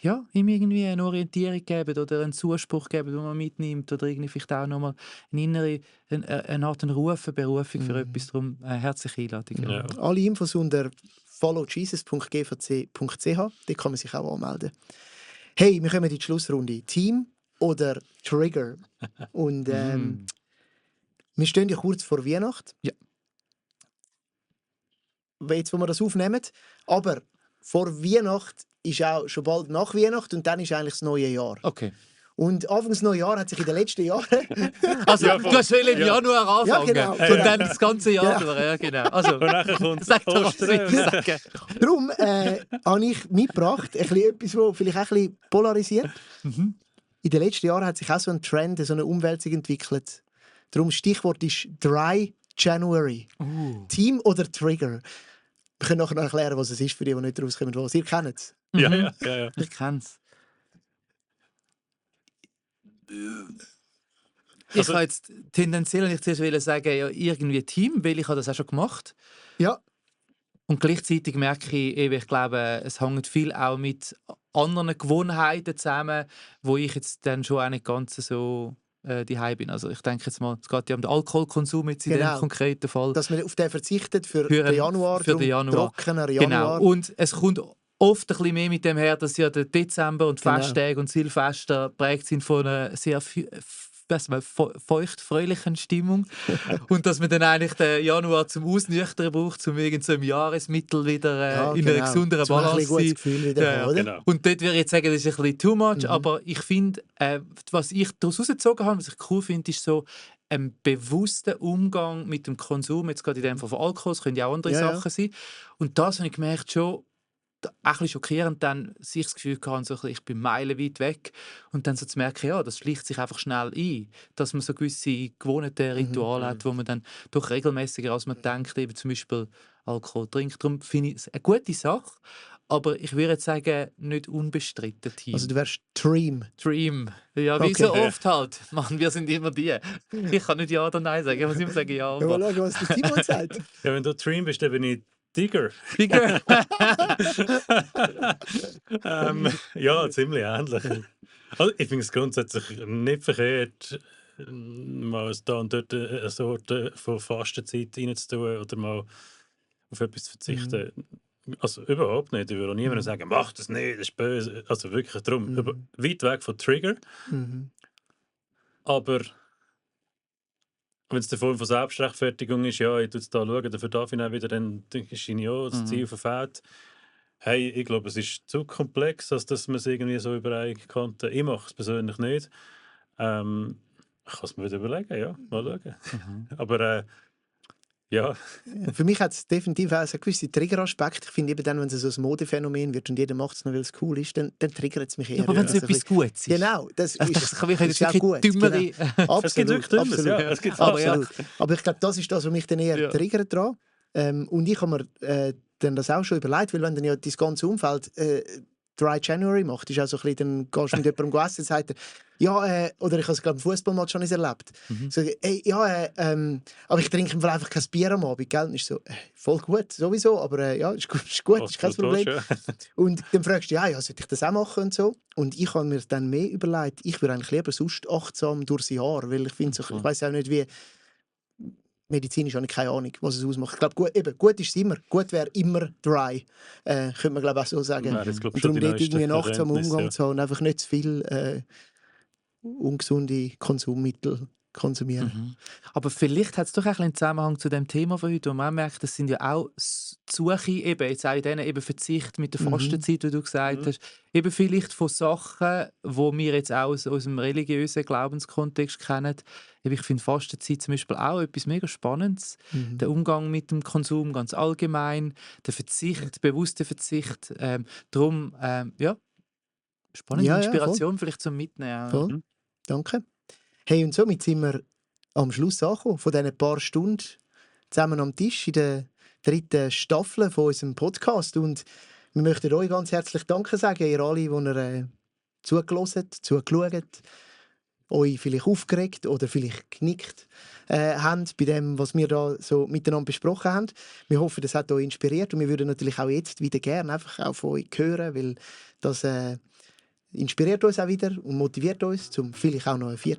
ihm irgendwie eine Orientierung geben oder einen Zuspruch geben, den man mitnimmt oder irgendwie vielleicht auch nochmal eine Art Ruf, eine Berufung für etwas. Darum eine herzliche Einladung. Ja. Alle Infos unter followjesus.gvc.ch, da kann man sich auch anmelden. Hey, wir kommen in die Schlussrunde. Team oder Trigger? Und wir stehen ja kurz vor Weihnachten. Ja. Jetzt, wo wir das aufnehmen. Aber vor Weihnachten ist auch schon bald nach Weihnachten und dann ist eigentlich das neue Jahr. Okay. Und Anfang des neuen Jahres hat sich in den letzten Jahren... Also, Ja, du hast im Januar Ja, anfangen genau. und dann das ganze Jahr durch. Ja, genau. Also, Und nachher kommt sag doch, was Ostern. willst du sagen? Darum habe ich mitgebracht, etwas, das vielleicht auch ein bisschen polarisiert. In den letzten Jahren hat sich auch so ein Trend, so eine Umwälzung entwickelt. Darum Stichwort ist Dry January. Team oder Trigger? Wir können nachher noch erklären, was es ist für die nicht rauskommen. Was ihr kennt es. Ja. Ich kenne es. Ich Also- habe jetzt tendenziell nicht zuerst sagen, ja, irgendwie Team, weil ich habe das auch schon gemacht. Ja, Und gleichzeitig merke ich, eben, ich glaube, es hängt viel auch mit anderen Gewohnheiten zusammen, wo ich jetzt dann schon auch nicht ganz so daheim bin. Also ich denke jetzt mal, es geht ja um den Alkoholkonsum jetzt in Genau. dem konkreten Fall. dass man auf den verzichtet für Für den Januar. für den darum Januar. Trockener Genau. Januar. Und es kommt oft ein bisschen mehr mit dem her, dass ja der Dezember und Genau. Festtage und Silvester prägt sind von einer sehr feucht-fröhlichen Stimmung. Und dass man dann eigentlich den Januar zum Ausnüchtern braucht, um irgend so im Jahresmittel wieder in einer gesünderen Zum ein Balance bisschen zu gutes sein. Gefühl wieder Ja, haben, oder? Genau. Und dort würde ich jetzt sagen, das ist ein bisschen too much, aber ich finde, was ich daraus herausgezogen habe, was ich cool finde, ist so ein bewusster Umgang mit dem Konsum, jetzt gerade in dem Fall von Alkohol, es können ja auch andere Ja, ja. Sachen sein. Und das habe ich gemerkt, schon auch ein bisschen schockierend, dann sich das Gefühl gehabt, so ein bisschen, ich bin meilenweit weg und dann so zu merken, ja, das schleicht sich einfach schnell ein, dass man so gewisse gewohnte Rituale hat, wo man dann doch regelmäßiger als man denkt, eben zum Beispiel Alkohol trinkt. Darum finde ich es eine gute Sache, aber ich würde jetzt sagen, nicht unbestritten Team. Also du wärst Dream. Dream. Ja, wie Okay. so oft halt. Mann, wir sind immer die. Ich kann nicht Ja oder Nein sagen, ich muss immer sagen Ja. Ja, Aber mal schauen, was der Timon sagt. Ja, wenn du Dream bist, dann bin ich Tiger. Bigger. Ja, ziemlich ähnlich. Also, ich finde es grundsätzlich nicht verkehrt, mal da und dort eine Sorte von Fastenzeit reinzutun oder mal auf etwas zu verzichten. Also überhaupt nicht. Ich würde auch niemandem sagen, mach das nicht, das ist böse. Also wirklich darum, weit weg von Trigger. Aber wenn es eine Form von Selbstrechtfertigung ist, ja, ich tue es da schauen, dafür darf ich dann wieder, dann ist ja das Ziel verfehlt. Hey, ich glaube, es ist zu komplex, als dass man es irgendwie so über eine Kante... Ich mache es persönlich nicht. Ich kann es mir wieder überlegen, ja, mal schauen. Aber ja, Für mich hat es definitiv auch so gewisse Triggeraspekte. Ich finde eben dann, wenn es so ein Modephänomen wird und jeder macht es noch, weil es cool ist, dann triggert es mich eher. Ja, aber wenn es Also etwas Gutes ist. Genau, das Also, ist, das kann ich jetzt ist auch wirklich gut. dümmere... Genau. es gibt wirklich Absolut, Dummes, ja. absolut. Es gibt Aber ja. Absolut. Aber ich glaube, das ist das, was mich dann eher Ja. triggert dran. Und ich habe mir dann das auch schon überlegt, weil wenn dann ja das ganze Umfeld Dry January macht, ist auch so ein bisschen, dann gehst du mit jemandem essen und sagt er, ja, oder ich habe es glaube im Fußballmatch schon erlebt. So, ey, ja, aber ich trinke im Fall einfach kein Bier am Abend, gell? Und ist so, voll gut, sowieso, aber ja, ist gut, ist kein Problem. Ja. Und dann fragst du, ja, sollte ich das auch machen und so. Und ich habe mir dann mehr überlegt, ich würde eigentlich lieber sonst achtsam durchs Jahr, weil ich finde, so, ich weiß auch nicht, wie medizinisch habe ich keine Ahnung, was es ausmacht. Ich glaube, gut ist es immer. Gut wäre immer dry. Könnte man glaube auch so sagen. Wäre jetzt, glaub ich, Und darum schon die dort irgendwie einen neueste achtsamen Erkenntnis, Umgang ja. zu haben und einfach nicht zu viel ungesunde Konsummittel konsumieren. Mhm. Aber vielleicht hat es doch ein bisschen einen Zusammenhang zu dem Thema von heute, wo man auch merkt, das sind ja auch die Suche, eben, jetzt auch in diesen eben Verzicht mit der Fastenzeit, wie du gesagt hast, eben vielleicht von Sachen, die wir jetzt auch aus dem religiösen Glaubenskontext kennen. Eben, ich finde Fastenzeit zum Beispiel auch etwas mega Spannendes. Der Umgang mit dem Konsum ganz allgemein, der Verzicht, bewusster Verzicht. Darum, ja, spannende Ja, ja, Inspiration vielleicht zum Mitnehmen. auch. Voll. Danke. Hey, und somit sind wir am Schluss angekommen von diesen paar Stunden zusammen am Tisch in der 3. Staffel von unserem Podcast. Und wir möchten euch ganz herzlich Danke sagen, ihr alle, die ihr zugelassen, zugeschaut, euch vielleicht aufgeregt oder vielleicht genickt habt bei dem, was wir da so miteinander besprochen haben. Wir hoffen, das hat euch inspiriert und wir würden natürlich auch jetzt wieder gerne einfach auch von euch hören, weil das inspiriert uns auch wieder und motiviert uns, um vielleicht auch noch eine 4.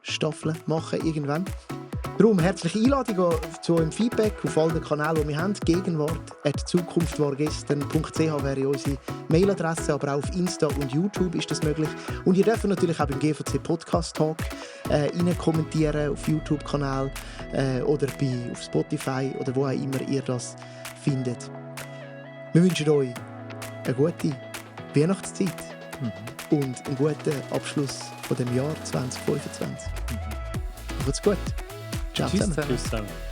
Staffel machen irgendwann. Darum herzliche Einladung zu eurem Feedback auf allen Kanälen, die wir haben. Gegenwart@zukunftwargestern.ch wäre unsere Mailadresse, aber auch auf Insta und YouTube ist das möglich. Und ihr dürft natürlich auch beim GVC Podcast Talk rein kommentieren auf YouTube-Kanal oder auf Spotify oder wo auch immer ihr das findet. Wir wünschen euch eine gute Weihnachtszeit und einen guten Abschluss von dem Jahr 2025. Macht's gut. Ciao Tschüss zusammen. zusammen. Tschüss zusammen.